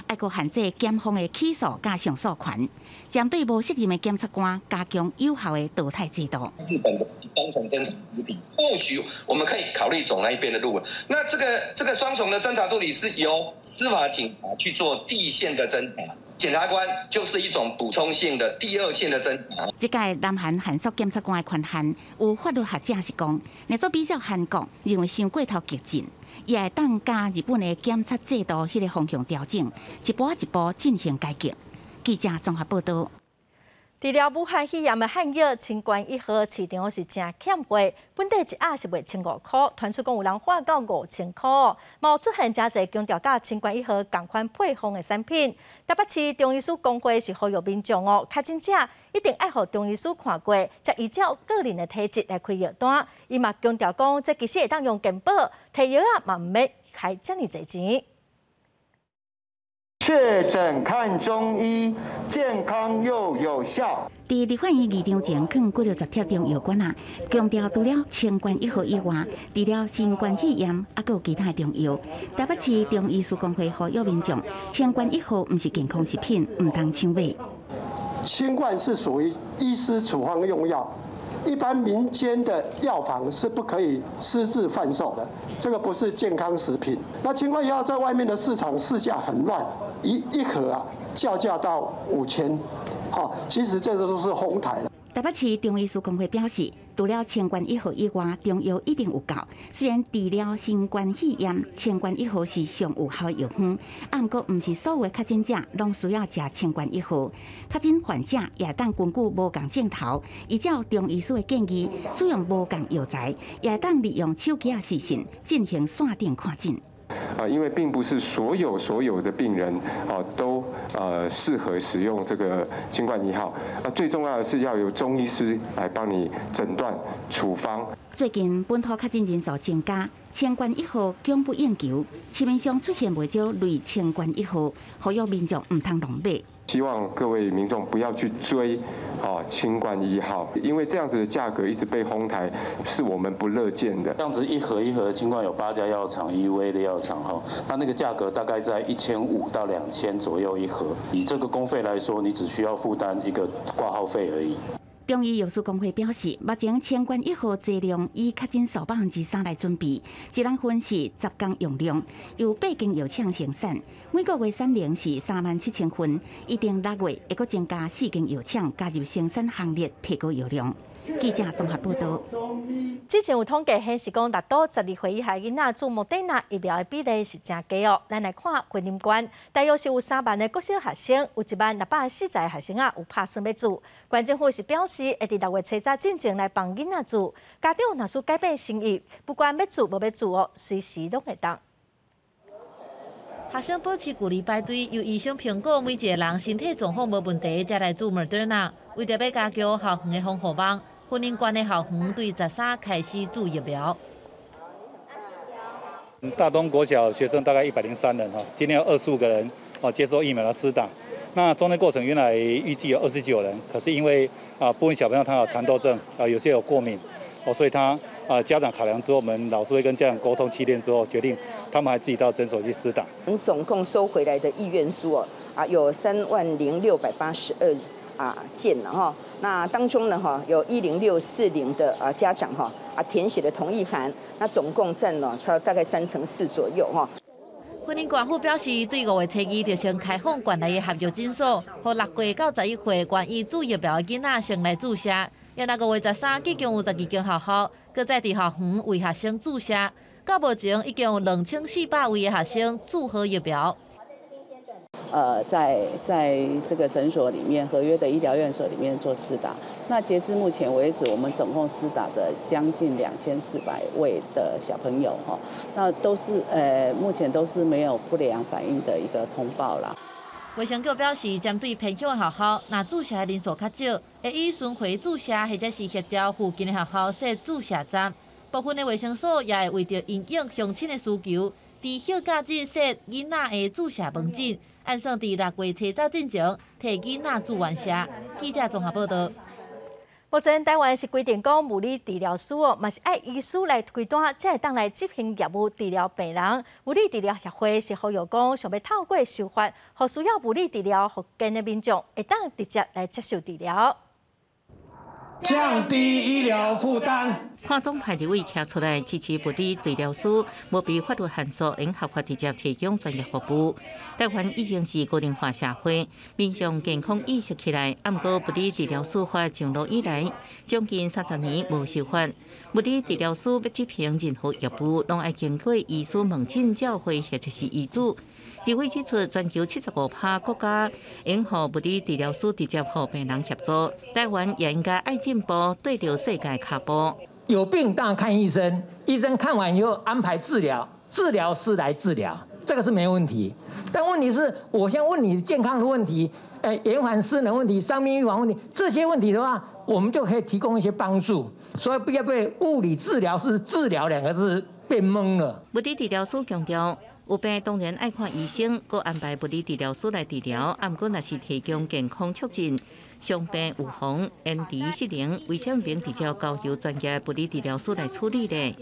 愛閣限制檢方的起訴佮上訴權，針對無適任的檢察官加強有效的淘汰制度。日本的雙重偵查助理，或許我們可以考慮走那一邊的路。那這個雙重的偵查助理是由司法警察去做第一線的偵查，檢察官就是一種補充性的第二線的偵查。這屆南韓限縮檢察官的權限，有法律學者是講，若做比較韓國，認為傷過頭激進，伊會當佮日本的檢察制度彼个方向調整，一步一步進行改革。記者綜合報道。治療武漢肺炎的漢藥清冠一號市場是誠欠貨，本地一盒是賣1500箍，傳出講有人喊到5000箍，嘛有出現誠濟強調佮清冠一號仝款配方的產品。台北市中醫師公會是呼籲民眾哦，確診者一定愛予中醫師看過，才依照個人的體質來開藥單。伊嘛強調講，這其實會當用健保，提藥仔嘛毋免開遮爾濟錢。確診看中醫，健康又有效。佇立法院議場前，囥幾若十帖中藥罐仔，強調除了清冠一號以外，治療新冠肺炎，猶閣有其他的中藥。台北市中醫師公會呼籲民眾，清冠一號毋是健康食品，毋通搶買。清冠是屬於醫師處方用藥，一般民間的藥房是不可以私自販售的，這個不是健康食品。那清冠一號在外面的市場市價很亂，一盒啊叫價到5000，好，其實這個都是哄抬。台北市中醫師公會表示，除了清冠一號以外，中藥一定有夠。雖然治療新冠肺炎，清冠一號是上有效的藥方，啊，毋過毋是所有的確診者攏需要食清冠一號。確診患者也會當根據無仝症頭，依照中醫師的建議，使用無仝藥材，也會當利用手機仔視訊進行線頂看診。啊，因為並不是所有的病人啊都適合使用這個清冠一號。那最重要的是要由中醫師來幫你診斷處方。最近本土確診人數增加，清冠一號供不應求，市面上出現袂少類清冠一號，呼籲民眾毋通亂買。希望各位民眾不要去追啊清冠一號，因為這樣子的價格一直被哄抬，是我們不樂見的。這樣子一盒一盒清冠有八家藥廠、EUA 的藥廠哈，那那個價格大概在1500到2000左右一盒。以這個公費來說，你只需要負擔一個掛號費而已。中醫藥師公會表示，目前清冠一號劑量以確診數3%來準備，一人份是10工用量，由八間藥廠生產，每個月產量是37,000份，預定6月會閣增加四間藥廠加入生產行列，提高藥量。記者綜合報道。之前有統計顯示講，六到12歲以下囡仔注莫德納疫苗的比例是誠低哦。咱來看雲林縣，大約是有3萬个國小學生，有10,640个學生仔有拍算欲注。縣政府是表示，會佇6月初十進前來幫囡仔注。家長若欲改變心意，不管欲注無欲注哦，隨時攏會當。學生保持距離排隊，由醫生評估每一个人身體狀況無問題，才來注莫德納。為著欲加強校園的防護網，雲林縣的校園對13開始注疫苗。大東國小學生大概103人哈，今天有25個人哦接受疫苗的施打。那中間過程原來預計有29人，可是因為啊部分小朋友他有蠶豆症啊，有些有過敏哦，所以他啊家長考量之後，我們老師會跟家長溝通7天之後，決定他們還自己到診所去施打。總共收回來的意願書哦啊有30,682啊件了哈，那當中呢哈有10640的啊家長哈啊填寫了同意函，那總共佔了差大概3成4左右哈。雲林縣府表示，對5月初2就先開放縣內的合約診所，予6歲到11歲願意注疫苗的囡仔先來注射。然後5月13已經有12間學校，閣再佇校園為學生注射。到目前已經有2400位的學生注好疫苗。在這個診所裡面，合約的醫療院所裡面做施打。那截至目前為止，我們總共施打的將近2400位的小朋友，哈，那都是目前都是沒有不良反應的一個通報啦。衛生局表示，針對偏鄉的學校，若注射的人數較少，會以巡迴注射或者是協調附近的學校設注射站。部分的衛生所也會為著因應鄉親的需求，佇休假日設囡仔的注射門診。按算佇6月初九進前，替囡仔注完射。記者綜合報道。目前台灣是規定講，物理治療師哦，嘛是愛醫師來開單，才會當來執行業務治療病人。物理治療協會是呼籲講，想欲透過修法，予需要物理治療復健的民眾會當直接來接受治療，降低醫療負擔。跨黨派立委站出來支持物理治療師，無被法律限束，應合法直接提供專業服務。台灣已經是高齡化社會，民眾健康意識起來，毋過物理治療師法上路以來，將近30年無修法。物理治療師欲執行任何業務，攏愛經過醫師門診照會或者是醫囑。立委指出，全球75%國家應予物理治療師直接予病人協助，台灣也應該愛進步，對著世界跤步。有病當然看醫生，醫生看完以後安排治療，治療師來治療，這個是沒問題。但問題是，我先問你健康的問題，延緩失能問題、傷病預防問題，這些問題的話，我們就可以提供一些幫助。所以不要被物理治療師治療兩個字變懵了。物理治療師強調，有病當然愛看醫生，閣安排物理治療師來治療。毋過，若是提供健康促進、傷病預防、延遲失能，為啥物袂直接交由專業物理治療師來處理呢？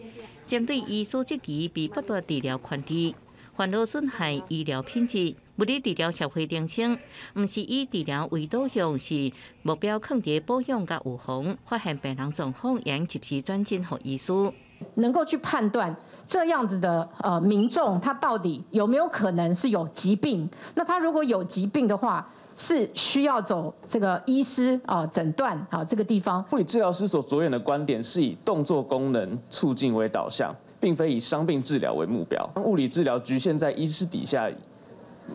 針對醫師質疑被剝奪治療權利，煩惱損害醫療品質，物理治療協會澄清，毋是以治療為導向，是目標囥佇保養佮預防，發現病人狀況，應及時轉診予醫師，能夠去判斷這樣子的民眾，他到底有沒有可能是有疾病？那他如果有疾病的話，是需要走這個醫師啊診斷啊這個地方。物理治療師所著眼的觀點是以動作功能促進為導向，並非以傷病治療為目標。物理治療局限在醫師底下，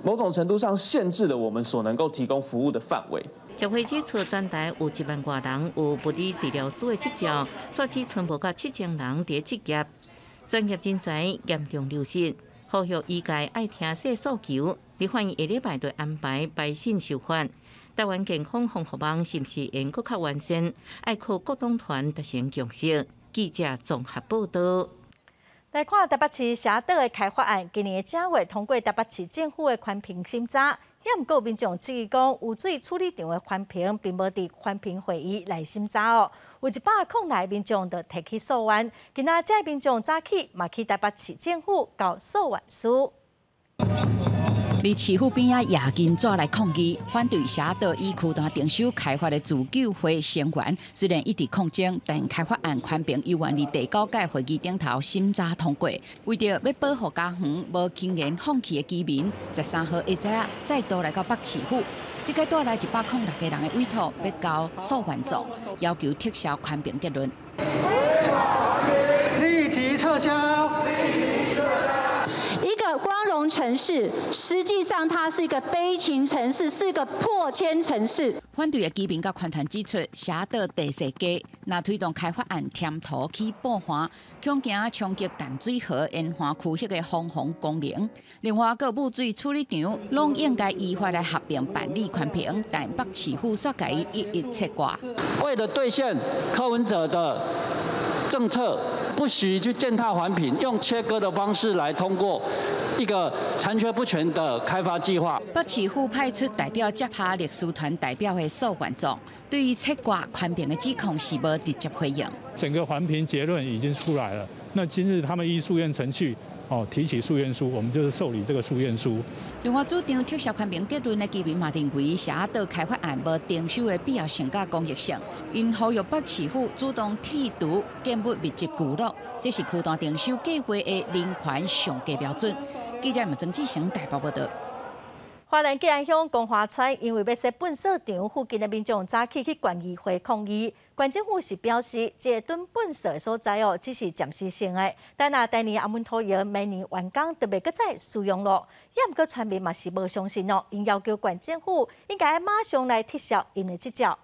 某種程度上限制了我們所能夠提供服務的範圍。協會指出，全台有1萬外人有物理治療師的執照，煞只賰無到7000人佇執業，專業人才嚴重流失，呼籲醫界愛聽說訴求。立法院下禮拜就安排排審修法，台灣健康防護網是毋是會閣較完善？愛靠各黨團達成共識。記者綜合報道。來看台北市霞島的開發案，今年正月通過台北市政府的環評審查，也毋過民眾質疑講，污水處理廠的環評並無佇環評會議來審查哦。有106民眾就提起訴願，今仔這民眾早起嘛去台北市政府交訴願書。佇市府邊仔攑金紙來抗議，反對霞島以區段徵收開發的自救會成員，雖然一直抗爭，但開發案環評猶原佇第九屆會議頂頭審查通過。為著欲保護家園無輕言放棄的居民，13號下早再度來到北市府，這擺帶來106個人的委託，欲交訴願狀，要求撤銷環評結論。立即撤銷。一個光榮城市，實際上它是一個悲情城市，是一個迫遷城市。反對的居民佮團團指出，霞島地勢低，若推動開發案填土起補岸，恐驚衝擊淡水河沿岸區域的防洪功能。另外，閣污水處理廠攏應該依法來合併辦理環評，但北市府煞共伊一一切割。為了兌現柯文哲的政策，不許去踐踏環評，用切割的方式來通過一個殘缺不全的開發計劃。北市府派出代表接下律師團代表的訴願狀，對於切割環評的指控是無直接回應。整個環評結論已經出來了，那今日他們依訴願程序哦提起訴願書，我們就是受理這個訴願書。另外，主張撤銷環評結論的居民嘛認為，霞島開發案無徵收的必要性佮公益性，𪜶呼籲北市府主動剔除建物密集聚落，這是區段徵收計劃的人權上低標準。記者曾志成台北報道。花蓮吉安鄉光華村因為欲設糞掃場，附近的民眾早起去縣議會抗議。縣政府是表示，這個囤糞掃的所在哦，只是暫時性的，等若台泥阿門塗窯明年完工，就袂閣再使用咯。也毋過村民嘛是無相信哦，𪜶要求縣政府應該馬上來撤銷𪜶的執照。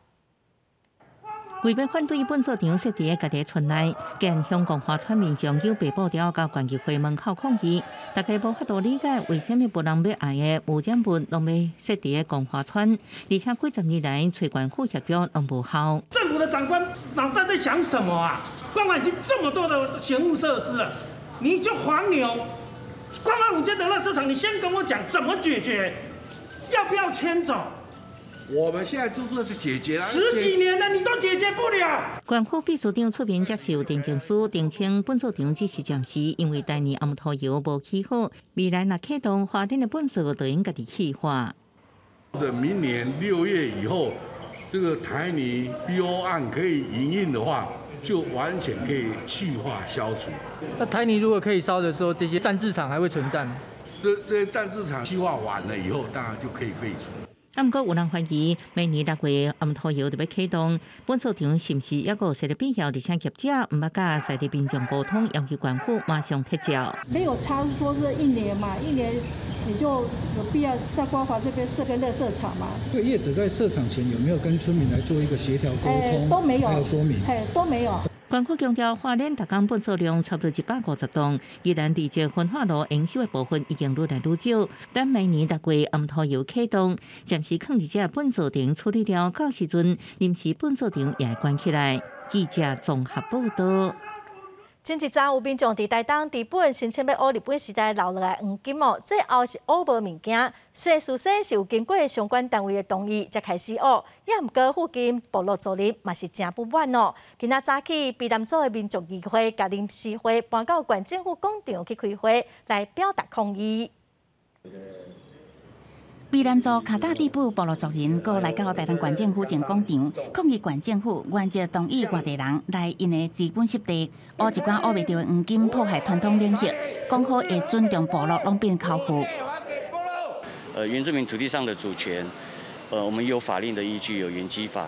為欲反對糞掃場設佇家己村內，吉安鄉光華村民眾用白布條到縣議會門口抗議，大家無法度理解為啥物無人欲愛的污染物攏欲設佇光華村，而且幾十年來揣縣府協調攏無效。政府的長官腦袋在想什麼啊？光華已經這麼多的嫌惡設施了，你就黃牛，光華五街的垃圾場，你先跟我講怎麼解決，要不要遷走？我們現在都是解決了，十幾年了，你都解決不了。縣府秘書長出面接受陳情書，澄清糞掃場只是暫時，因為台泥紅塗窯無起好，未來若啟動花蓮的糞掃就用家己氣化。這明年6月以後，這個台泥 BO 案可以營運的話，就完全可以氣化消除。那台泥如果可以燒的時候，這些暫置場還會存在嗎？這些暫置場氣化完了以後，當然就可以廢除。啊，毋過有人懷疑，明年6月紅塗窯就欲啟動，糞掃場是毋是猶閣有設的必要？而且業者毋捌佮在地民眾溝通，要求縣府馬上撤照。沒有差說是一年嘛，一年你就有必要在光華這邊設個垃圾場嘛？這個業者在設廠前有沒有跟村民來做一個協調溝通？都沒有，還有說明，都沒有。縣府強調，花蓮逐工糞掃量差不多150噸，宜蘭佇這焚化爐燃燒的部分已經愈來愈少。等明年6月紅塗窯啟動，暫時囥佇這糞掃場處理掉，到時陣臨時糞掃場也會關起來。記者綜合報道。前一陣有民眾佇台東知本申請欲挖日本時代留落來黃金哦，最後是挖無物件。雖然事先是有經過相關單位的同意才開始挖，也毋過附近部落族人嘛是誠不滿哦。今仔早起，卑南族的民族議會共臨時會搬到縣政府廣場去開會，來表達抗議。卑南族卡達地埔部落族人，閣來到台東縣政府前廣場，抗議縣政府原則同意外地人來𪜶的知本濕地，挖一寡挖袂著的黃金，破壞傳統禮儀，講好會尊重部落，攏變口號。原住民土地上的主權，我們有法令的依據，有原基法，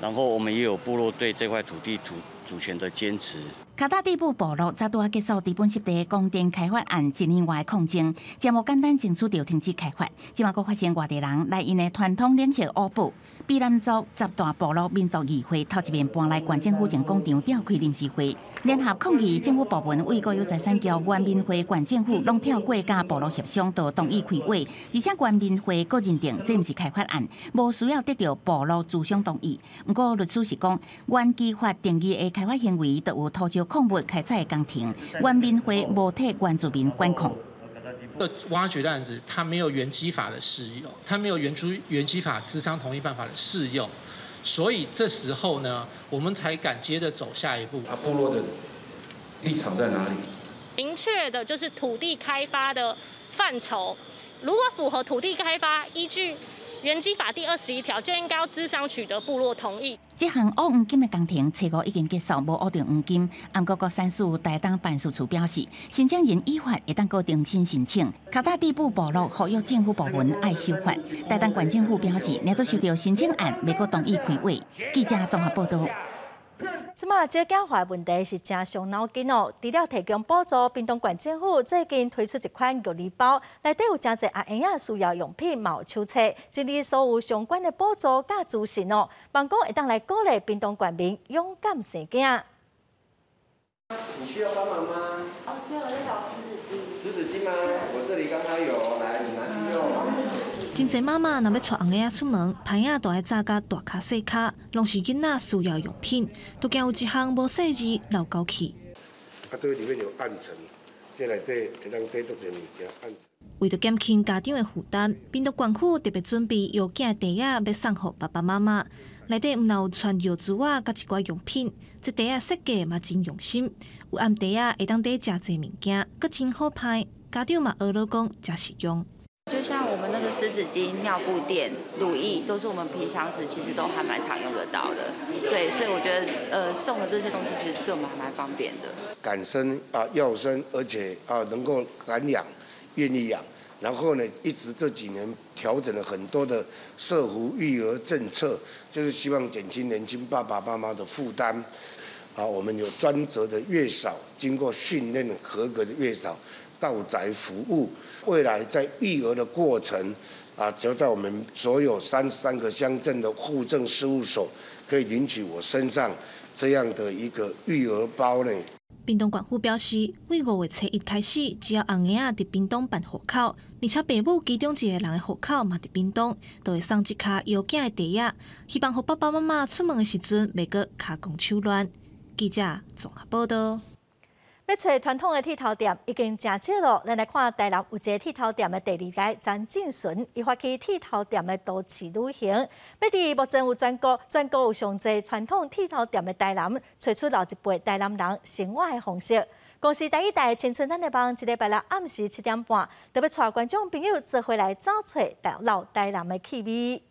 然後我們也有部落對這塊土地主權的堅持。卡達地埔部落才拄仔結束知本濕地光電開發案一年外的抗爭，真無簡單爭取著停止開發。這馬閣發生外地人來𪜶的傳統領域挖寶，卑南族十大部落民族議會頭一面搬來縣政府前廣場召開臨時會，聯合抗議政府部門為國有財產交原民會縣政府攏跳過佮部落協商，就同意開挖，而且原民會閣認定這毋是開發案，無需要得著部落諮商同意。毋過律師是講，原基法定義的開發行為，就有土石礦物開採的工程，原民會無替原住民管控。挖掘的案子，它沒有原基法的適用，它沒有原基法諮商同意辦法的適用，所以這時候呢，我們才敢接着走下一步。啊，部落的立場在哪裡？明確的就是土地開發的範疇，如果符合土地開發依據原基法第21條，就應該要諮商取得部落同意。這項挖黃金的工程，初五已經結束，無挖著黃金。毋過國山市台東辦事處表示，申請人依法會當閣重新申請。卡達地埔部落呼籲政府部門愛守法。台東縣政府表示，若做收著申請案，袂閣同意開挖。記者綜合報道。這馬這個化問題是誠傷腦筋哦。除了提供補助，屏東縣政府最近推出一款育兒包，內底有誠濟阿嬰仔需要用品，嘛有手冊，整理所有相關的補助佮資訊哦。望講會當來鼓勵屏東縣民勇敢生囝。你需要幫忙嗎？哦，對，我在找濕紙巾。濕紙巾嗎？我這裡剛好有，來，你拿去用。真濟媽媽若欲帶尪仔出門，袋仔都愛紮甲大跤細跤，攏是囡仔需要用品，都驚有一項無細膩漏交去。啊，對，裡面有暗層，這內底會當帶足濟物件。按為著減輕家長的負擔，屏東縣府特別準備藥囝袋仔，欲送予爸爸媽媽。內底毋但有穿藥珠仔，佮一寡用品，這袋仔設計嘛真用心，有暗袋仔會當帶誠濟物件，閣真好歹，家長嘛學咧講誠實用。就像我們那個濕紙巾、尿布墊、乳液，都是我們平常時其實都還蠻常用得到的。對，所以我覺得，送的這些東西其實對我們還蠻方便的。敢生啊，要生，而且啊能夠敢養，愿意养。然后呢，一直這幾年調整了很多的社福育兒政策，就是希望減輕年輕爸爸媽媽的負擔。啊，我們有專責的月嫂，經過訓練合格的月嫂到宅服務。未來在育兒的過程，啊，只要在我們所有33個鄉鎮的戶政事務所，可以領取我身上這樣的一個育兒包呢。屏東縣府表示，對5月初一開始，只要紅嬰仔佇屏東辦戶口，而且爸母其中一個人的戶口嘛佇屏東，就會送一跤藥囝的袋仔，希望予爸爸媽媽出門的時陣袂閣跤狂手亂。記者綜合報道。欲揣傳統的剃頭店已經誠少咯。咱來看台南有一个剃頭店的第二代詹進純，伊發起剃頭店的都市旅行，欲佇目前有全國有上濟傳統剃頭店的台南，揣出老一輩台南人生活的方式。公視台語台青春咱的夢，這禮拜六暗時7點半，就欲帶觀眾朋友做伙來走揣老台南的氣味。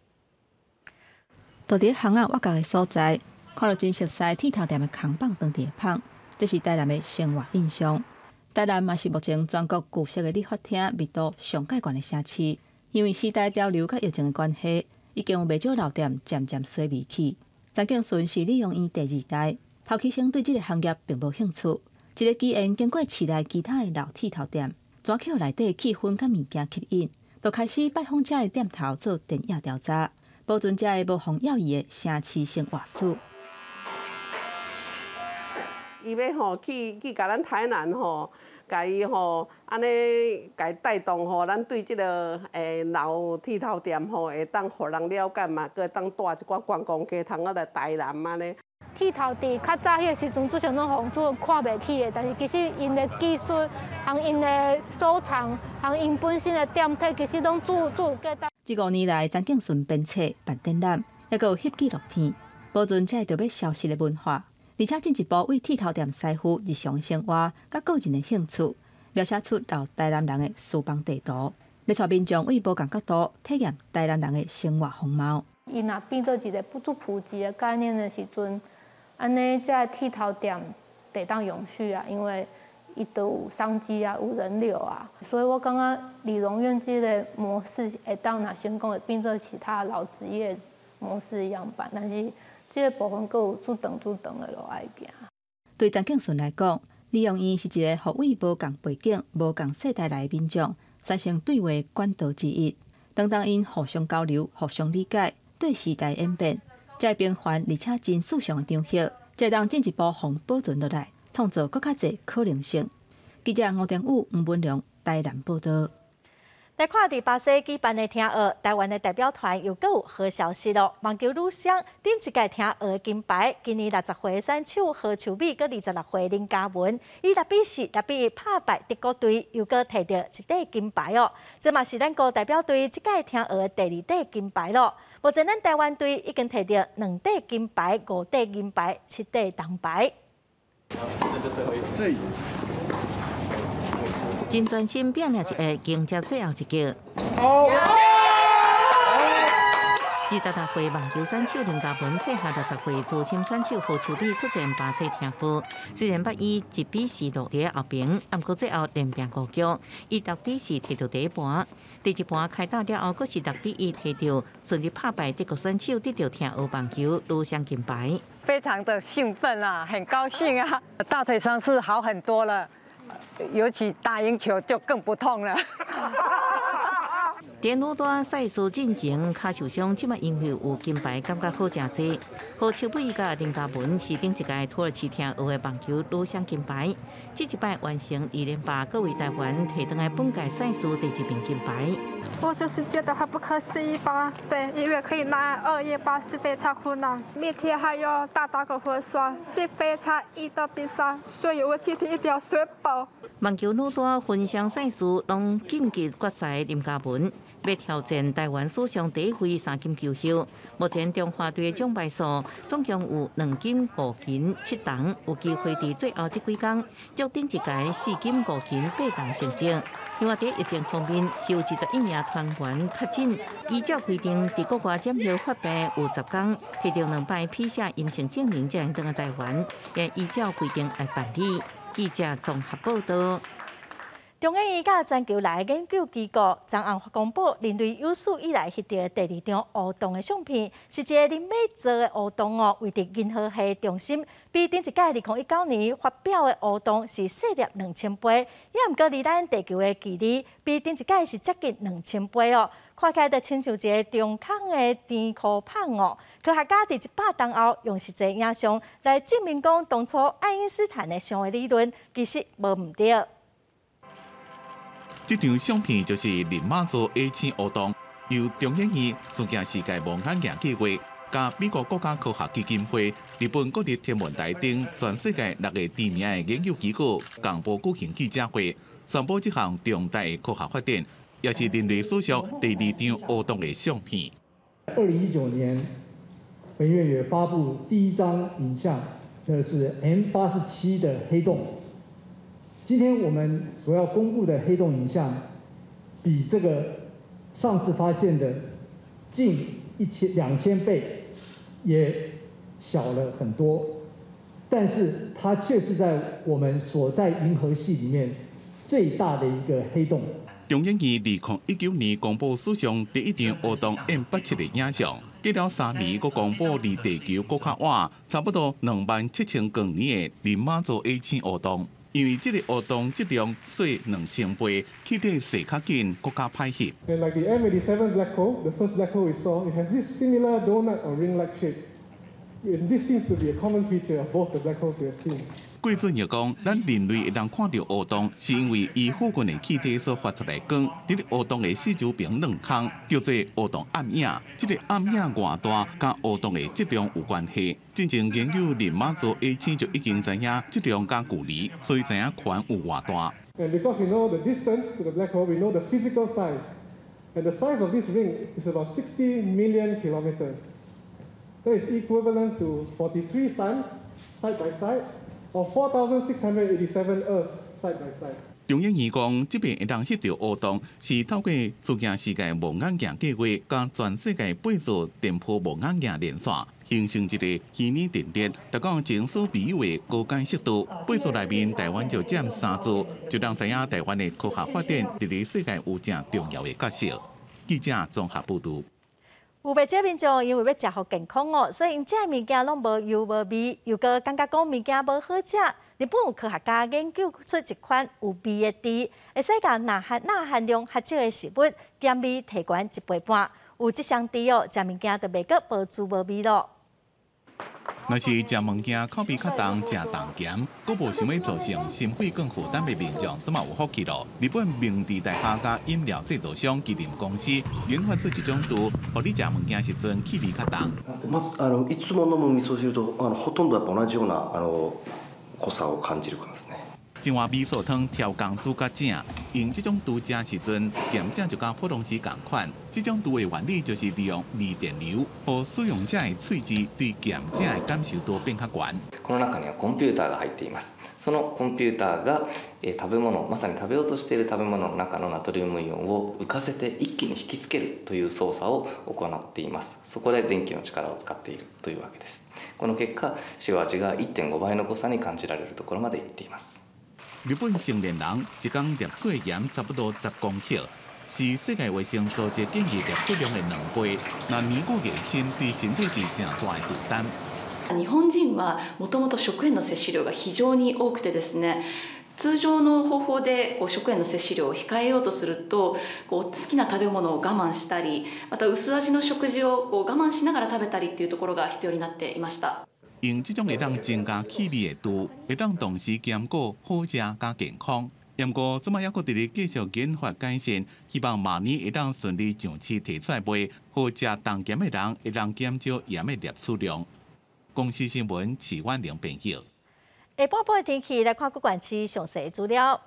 到佇巷仔挖角的所在，看著真熟似剃頭店的扛棒當地芳。這是台南的生活印象。台南嘛是目前全國舊式的理髮廳密度上蓋懸的城市，因為時代潮流佮疫情的關係，已經有袂少老店漸漸衰微去。詹敬順是理容院第二代，頭起先對這个行業並無興趣。一个機緣經過市內其他的老剃頭店，紙盒內底氣氛佮物件吸引，就開始拜訪遮的店頭做田野調查，保存遮个無予人猶豫的城市生活史。伊欲吼去共咱台南吼，共伊吼按呢共帶動吼，咱對這个老剃頭店吼，會當予人了解嘛，閣會當帶一寡觀光客通仔來台南按呢。剃頭佇較早彼个時陣，做啥攏予人看袂起的，但是其實𪜶的技術、和𪜶的收藏、和𪜶本身的店體，其實攏足有價值。這5年來，詹敬順編冊辦展覽，抑閣有翕紀錄片，保存這个著欲消失的文化。而且進一步為剃頭店師傅日常生活佮個人的興趣，描寫出老台南人的私房地圖，欲帶民眾對無仝角度體驗台南人的生活風貌。伊若變做一个不足普及的概念的時陣，按呢，這剃頭店得當永續啊，因為伊都有商機啊，有人流啊，所以我感覺理容院這个模式會當若成功，會變做其他老職業模式樣板，但是這个部分閣有足長足長的路愛行。對詹敬順來講，理容院是一个予對無仝背景、無仝世代來的民眾產生對話管道之一。當𪜶互相交流、互相理解，對時代演變，才會平凡而且真時尚的場合，才會當進一步予保存落來，創造閣較濟可能性。記者吳定宇、吳文良台南報導。來看佇巴西舉辦的聽奧，台灣的代表團又閣有好消息囉。網球女雙頂一屆聽奧金牌，今年60歲選手何秋美佮26歲林嘉文，以6比4、6比1拍敗德國隊，又閣提著一塊金牌哦。這嘛是咱國代表隊這屆聽奧的第二塊金牌囉。目前咱台灣隊已經提著2塊金牌、5塊銀牌、7塊銅牌。真專心拼命一下，迎接最後一擊。26歲網球選手林嘉文配合60歲資深選手何秋美出戰巴西聽奧，雖然捌以1比4落佇後邊，毋過最後連拼5局，以6比4提著第一盤。第二盤開打了後，閣是6比1提著，順利拍敗德國選手，得著聽奧網球女雙金牌。非常的興奮啊，很高興啊，大腿傷勢好很多了。尤其打贏球就更不痛了。電腦單賽事進前，跤受傷，這擺因為有金牌，感覺好誠濟。何秋美佮林嘉文是頂一屆土耳其聽奧的網球女雙金牌，這一擺完成2連霸，閣為台灣提轉來本屆賽事第一名金牌。我就是覺得很不可思議吧，對，因為可以拿218是非常困難，明天還要打大個混雙，是非常硬的比賽，所以我今天一定要睡飽。網球女單混雙賽事攏晉級決賽，林嘉文欲挑戰台灣史上第一位3金球后。目前中華隊的獎牌數總共有2金5銀7銅，有機會佇最後這幾工捉頂一屆4金5銀8銅成績。另外，佇疫情方面，是有21名團員確診，依照規定，佇國外檢驗發病有10工，提著2擺 PCR 陰性證明才能轉來台灣，也依照規定來辦理。記者綜合報道。中研院佮全球六个研究机构昨暗公布人类有史以來翕著的第二張黑洞的相片，是一个人馬座的黑洞哦，位佇銀河系中心，比頂一屆2019年發表的黑洞是細粒2000倍，也毋過離咱地球的距離比頂一屆是接近2000倍哦。看起來就親像一个中空的甜箍棒哦。科學家佇100冬後用實際影像來證明講，當初愛因斯坦的相的理論其實無毋對。這張相片就是人馬座 A 星黑洞，由中研院事件世界望遠鏡計劃，佮美國國家科學基金會、日本國立天文台等全世界六個知名的研究機構共報舉行記者會，宣布這項重大的科學發展，也是人類史上第二張黑洞的相片。2019年，本院也發布第一張影像，這是 M87的黑洞。今天我們所要公布的黑洞影像，比這個上次發現的近1000、2000倍，也小了很多，但是它卻是在我們所在銀河系裡面最大的一個黑洞。中研院2019年公布史上第一張黑洞 M87的影像，隔了3年，閣公布離地球閣較倚，差不多2萬7千光年的人馬座 A 星黑洞。因為這個黑洞質量細2000倍，氣體踅較緊，閣較歹翕。 And like the M87 black hole, the first black hole we saw, it has this similar donut or ring-like shape. And this seems to be a common feature of both the black holes we have seen. 桂俊又講，咱人類會當看著黑洞，是因為伊附近的氣體所發出來的光，佇咧黑洞的四周爿兩空，叫做黑洞暗影。這个暗影偌大，佮黑洞的質量有關係。進前研究人馬座 A 星就已經知影質量佮距離，所以知影環有偌大。 And because we know the distance to the black hole, we know the physical size. And the size of this ring is about 60 million kilometers. That is equivalent to 43 suns side by side, or 4,687 Earths side by side. 中研院講，這擺會當翕著黑洞，是透過事件世界望遠鏡計劃，佮全世界八座電波望遠鏡連線，形成一個虛擬陣列，達到前所未有的高解析度。八座內面，台灣就佔三座，就讓知影台灣的科學發展佇咧世界有誠重要的角色。記者綜合報導。有袂少民眾因為欲食予健康哦，所以𪜶食的物件攏無油無味，又閣感覺講物件無好食。日本有科學家研究出一款有味的甜，會使共鈉含量較少的食物鹹味提懸一倍半。有這雙甜哦，食物件就袂閣無滋無味囉。若是食物件口味較重、食重鹹，閣無想欲造成心血管負擔的民眾，這馬有福氣囉。日本明治大學佮飲料製造商麒麟公司研發出一種糖，予你食物件時陣氣味較重。ま、あのいつも飲む味噌汁とあのほとんどやっぱ同じようなあの濃さを感じる感じですね。一碗味噌湯調工煮佮正，用這種糖食時陣，鹹食就佮普通時仝款。這種糖的原理就是利用微電流，予使用者的喙舌對鹹食的感受度變較懸。この中にはコンピューターが入っています。そのコンピューターが食べ物、まさに食べようとしている食べ物の中のナトリウムイオンを浮かせて一気に引きつけるという操作を行っています。そこで電気の力を使っているというわけです。この結果、塩味が1.5倍の濃さに感じられるところまでいっています。日本成年人一工攝取的鹽差不多10公克，是世界衛生組織建議攝取量的2倍。若年過月深，對身體是誠大的負擔。日本人はもともと食塩の摂取量が非常に多くてですね、通常の方法でこう食塩の摂取量を控えようとすると、こう好きな食べ物を我慢したり、また薄味の食事をこう我慢しながら食べたりっていうところが必要になっていました。用這種會當增加氣味的糖，會當同時兼顧好食佮健康。毋過，這馬猶閣佇咧繼續研發改善，希望明年會當順利上市提出來賣，予食重鹹的人會當減少鹽的攝取量。公視新聞徐婉玲編譯。下半晡的天氣來看各縣市詳細資料。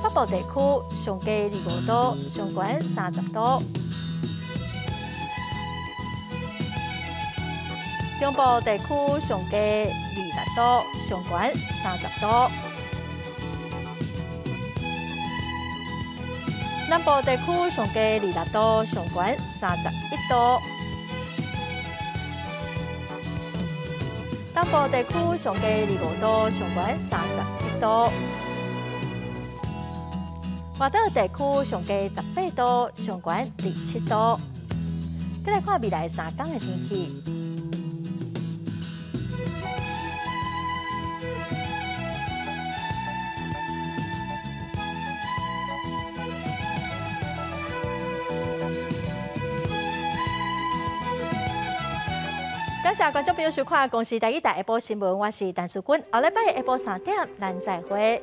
北部地區上低25度，上懸30度。中部地區上低26度，上懸30度。南部地區上低26度，上懸31度。东部地区上低25度，上悬31度。外岛地区上低18度，上悬27度。再来看未来3天的天气。感谢观众朋友收看《公视台语台下晡新闻》，我是陈淑君。后礼拜下晡3点，咱再会。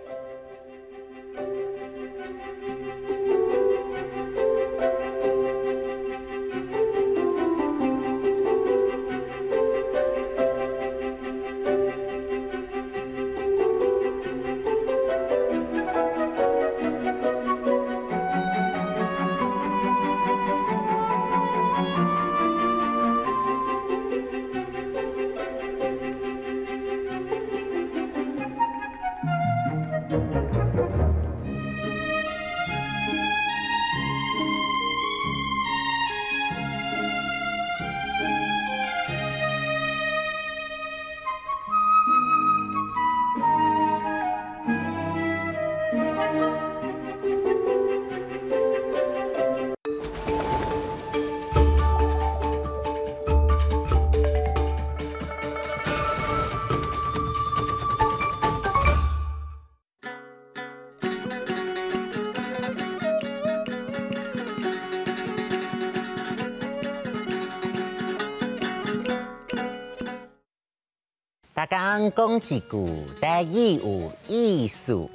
逐工讲一句台语有意思。逐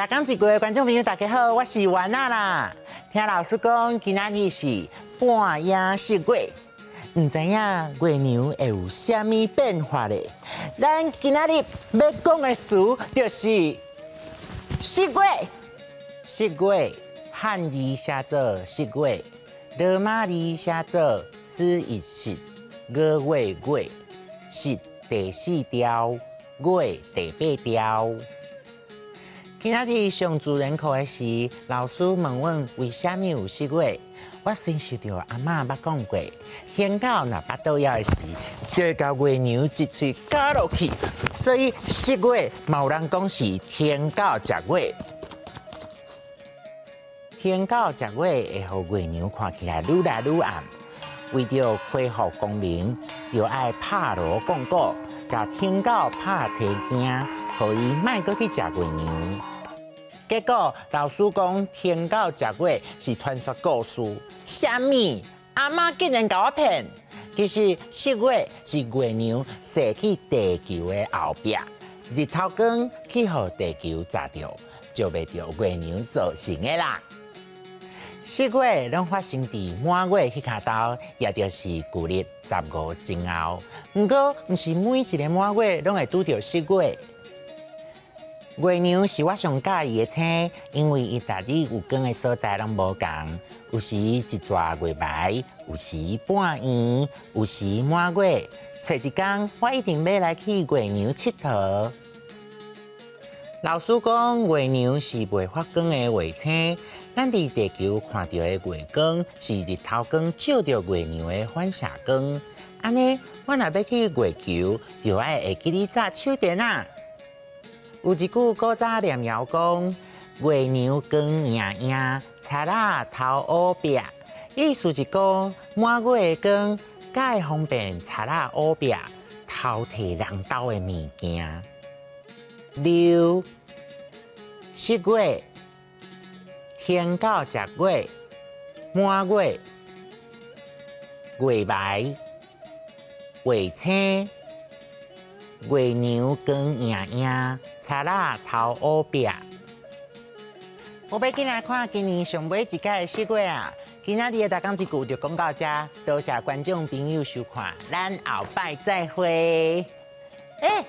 工一句的观众朋友，大家好，我是丸仔啦。听老师讲，今仔日是半夜食月，毋知影月娘会有啥物变化咧？咱今仔日欲讲的词就是食月。食月，汉字写做食月，罗马字写做四一十，五月月，十。第四条，月第八条。今仔日上自然课的时，老师问阮为啥物有食月，我先想著阿嬷捌讲过，天狗若腹肚枵的时，就会共月娘一喙咬落去，所以食月嘛有人讲是天狗食月。天狗食月会予月娘看起来愈来愈暗。为著恢复光明，就爱拍锣讲鼓，共天狗拍青惊，予伊莫阁去食月娘。结果老师讲天狗食月是传说故事，啥物？阿嬷竟然共我骗！其实食月是月娘射去地球的后壁，日头光去予地球炸著，照袂著月娘造成的啦。食月攏发生佇满月彼跤晝，也就是旧历15前后。毋过，毋是每一个满月攏會拄著食月。月娘是我上佮意的星，因為伊逐日有光的所在攏無仝，有時一逝月眉，有時半圓，有時滿月。揣一工，我一定欲來去月娘𨑨迌。老師講，月娘是袂發光的衛星。咱佇地球看著的月光是日頭光照著月娘的反射光。按呢，我若欲去月球，就愛會記得紮手電仔。有一句古早念謠講：月娘光影影，賊仔頭烏壁。意思是講，滿月的光，較會方便賊仔烏壁偷提人兜的物件。六、食月。天狗食月，滿月，月眉，月星，月娘光影影，賊仔頭烏壁。我欲緊來看今年上尾一屆的食月啊！今仔日的逐工一句就講到這，多謝觀眾朋友收看，咱後擺再會。欸，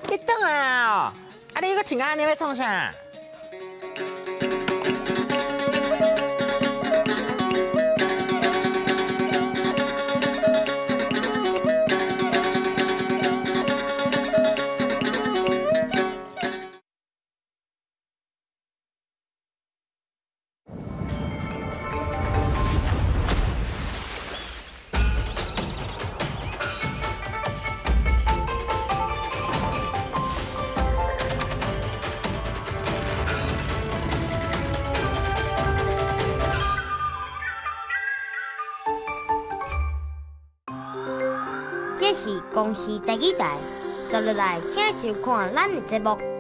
你轉來啊！啊，你閣穿按呢欲創啥？這是公視台語台，接落來請收看咱的節目。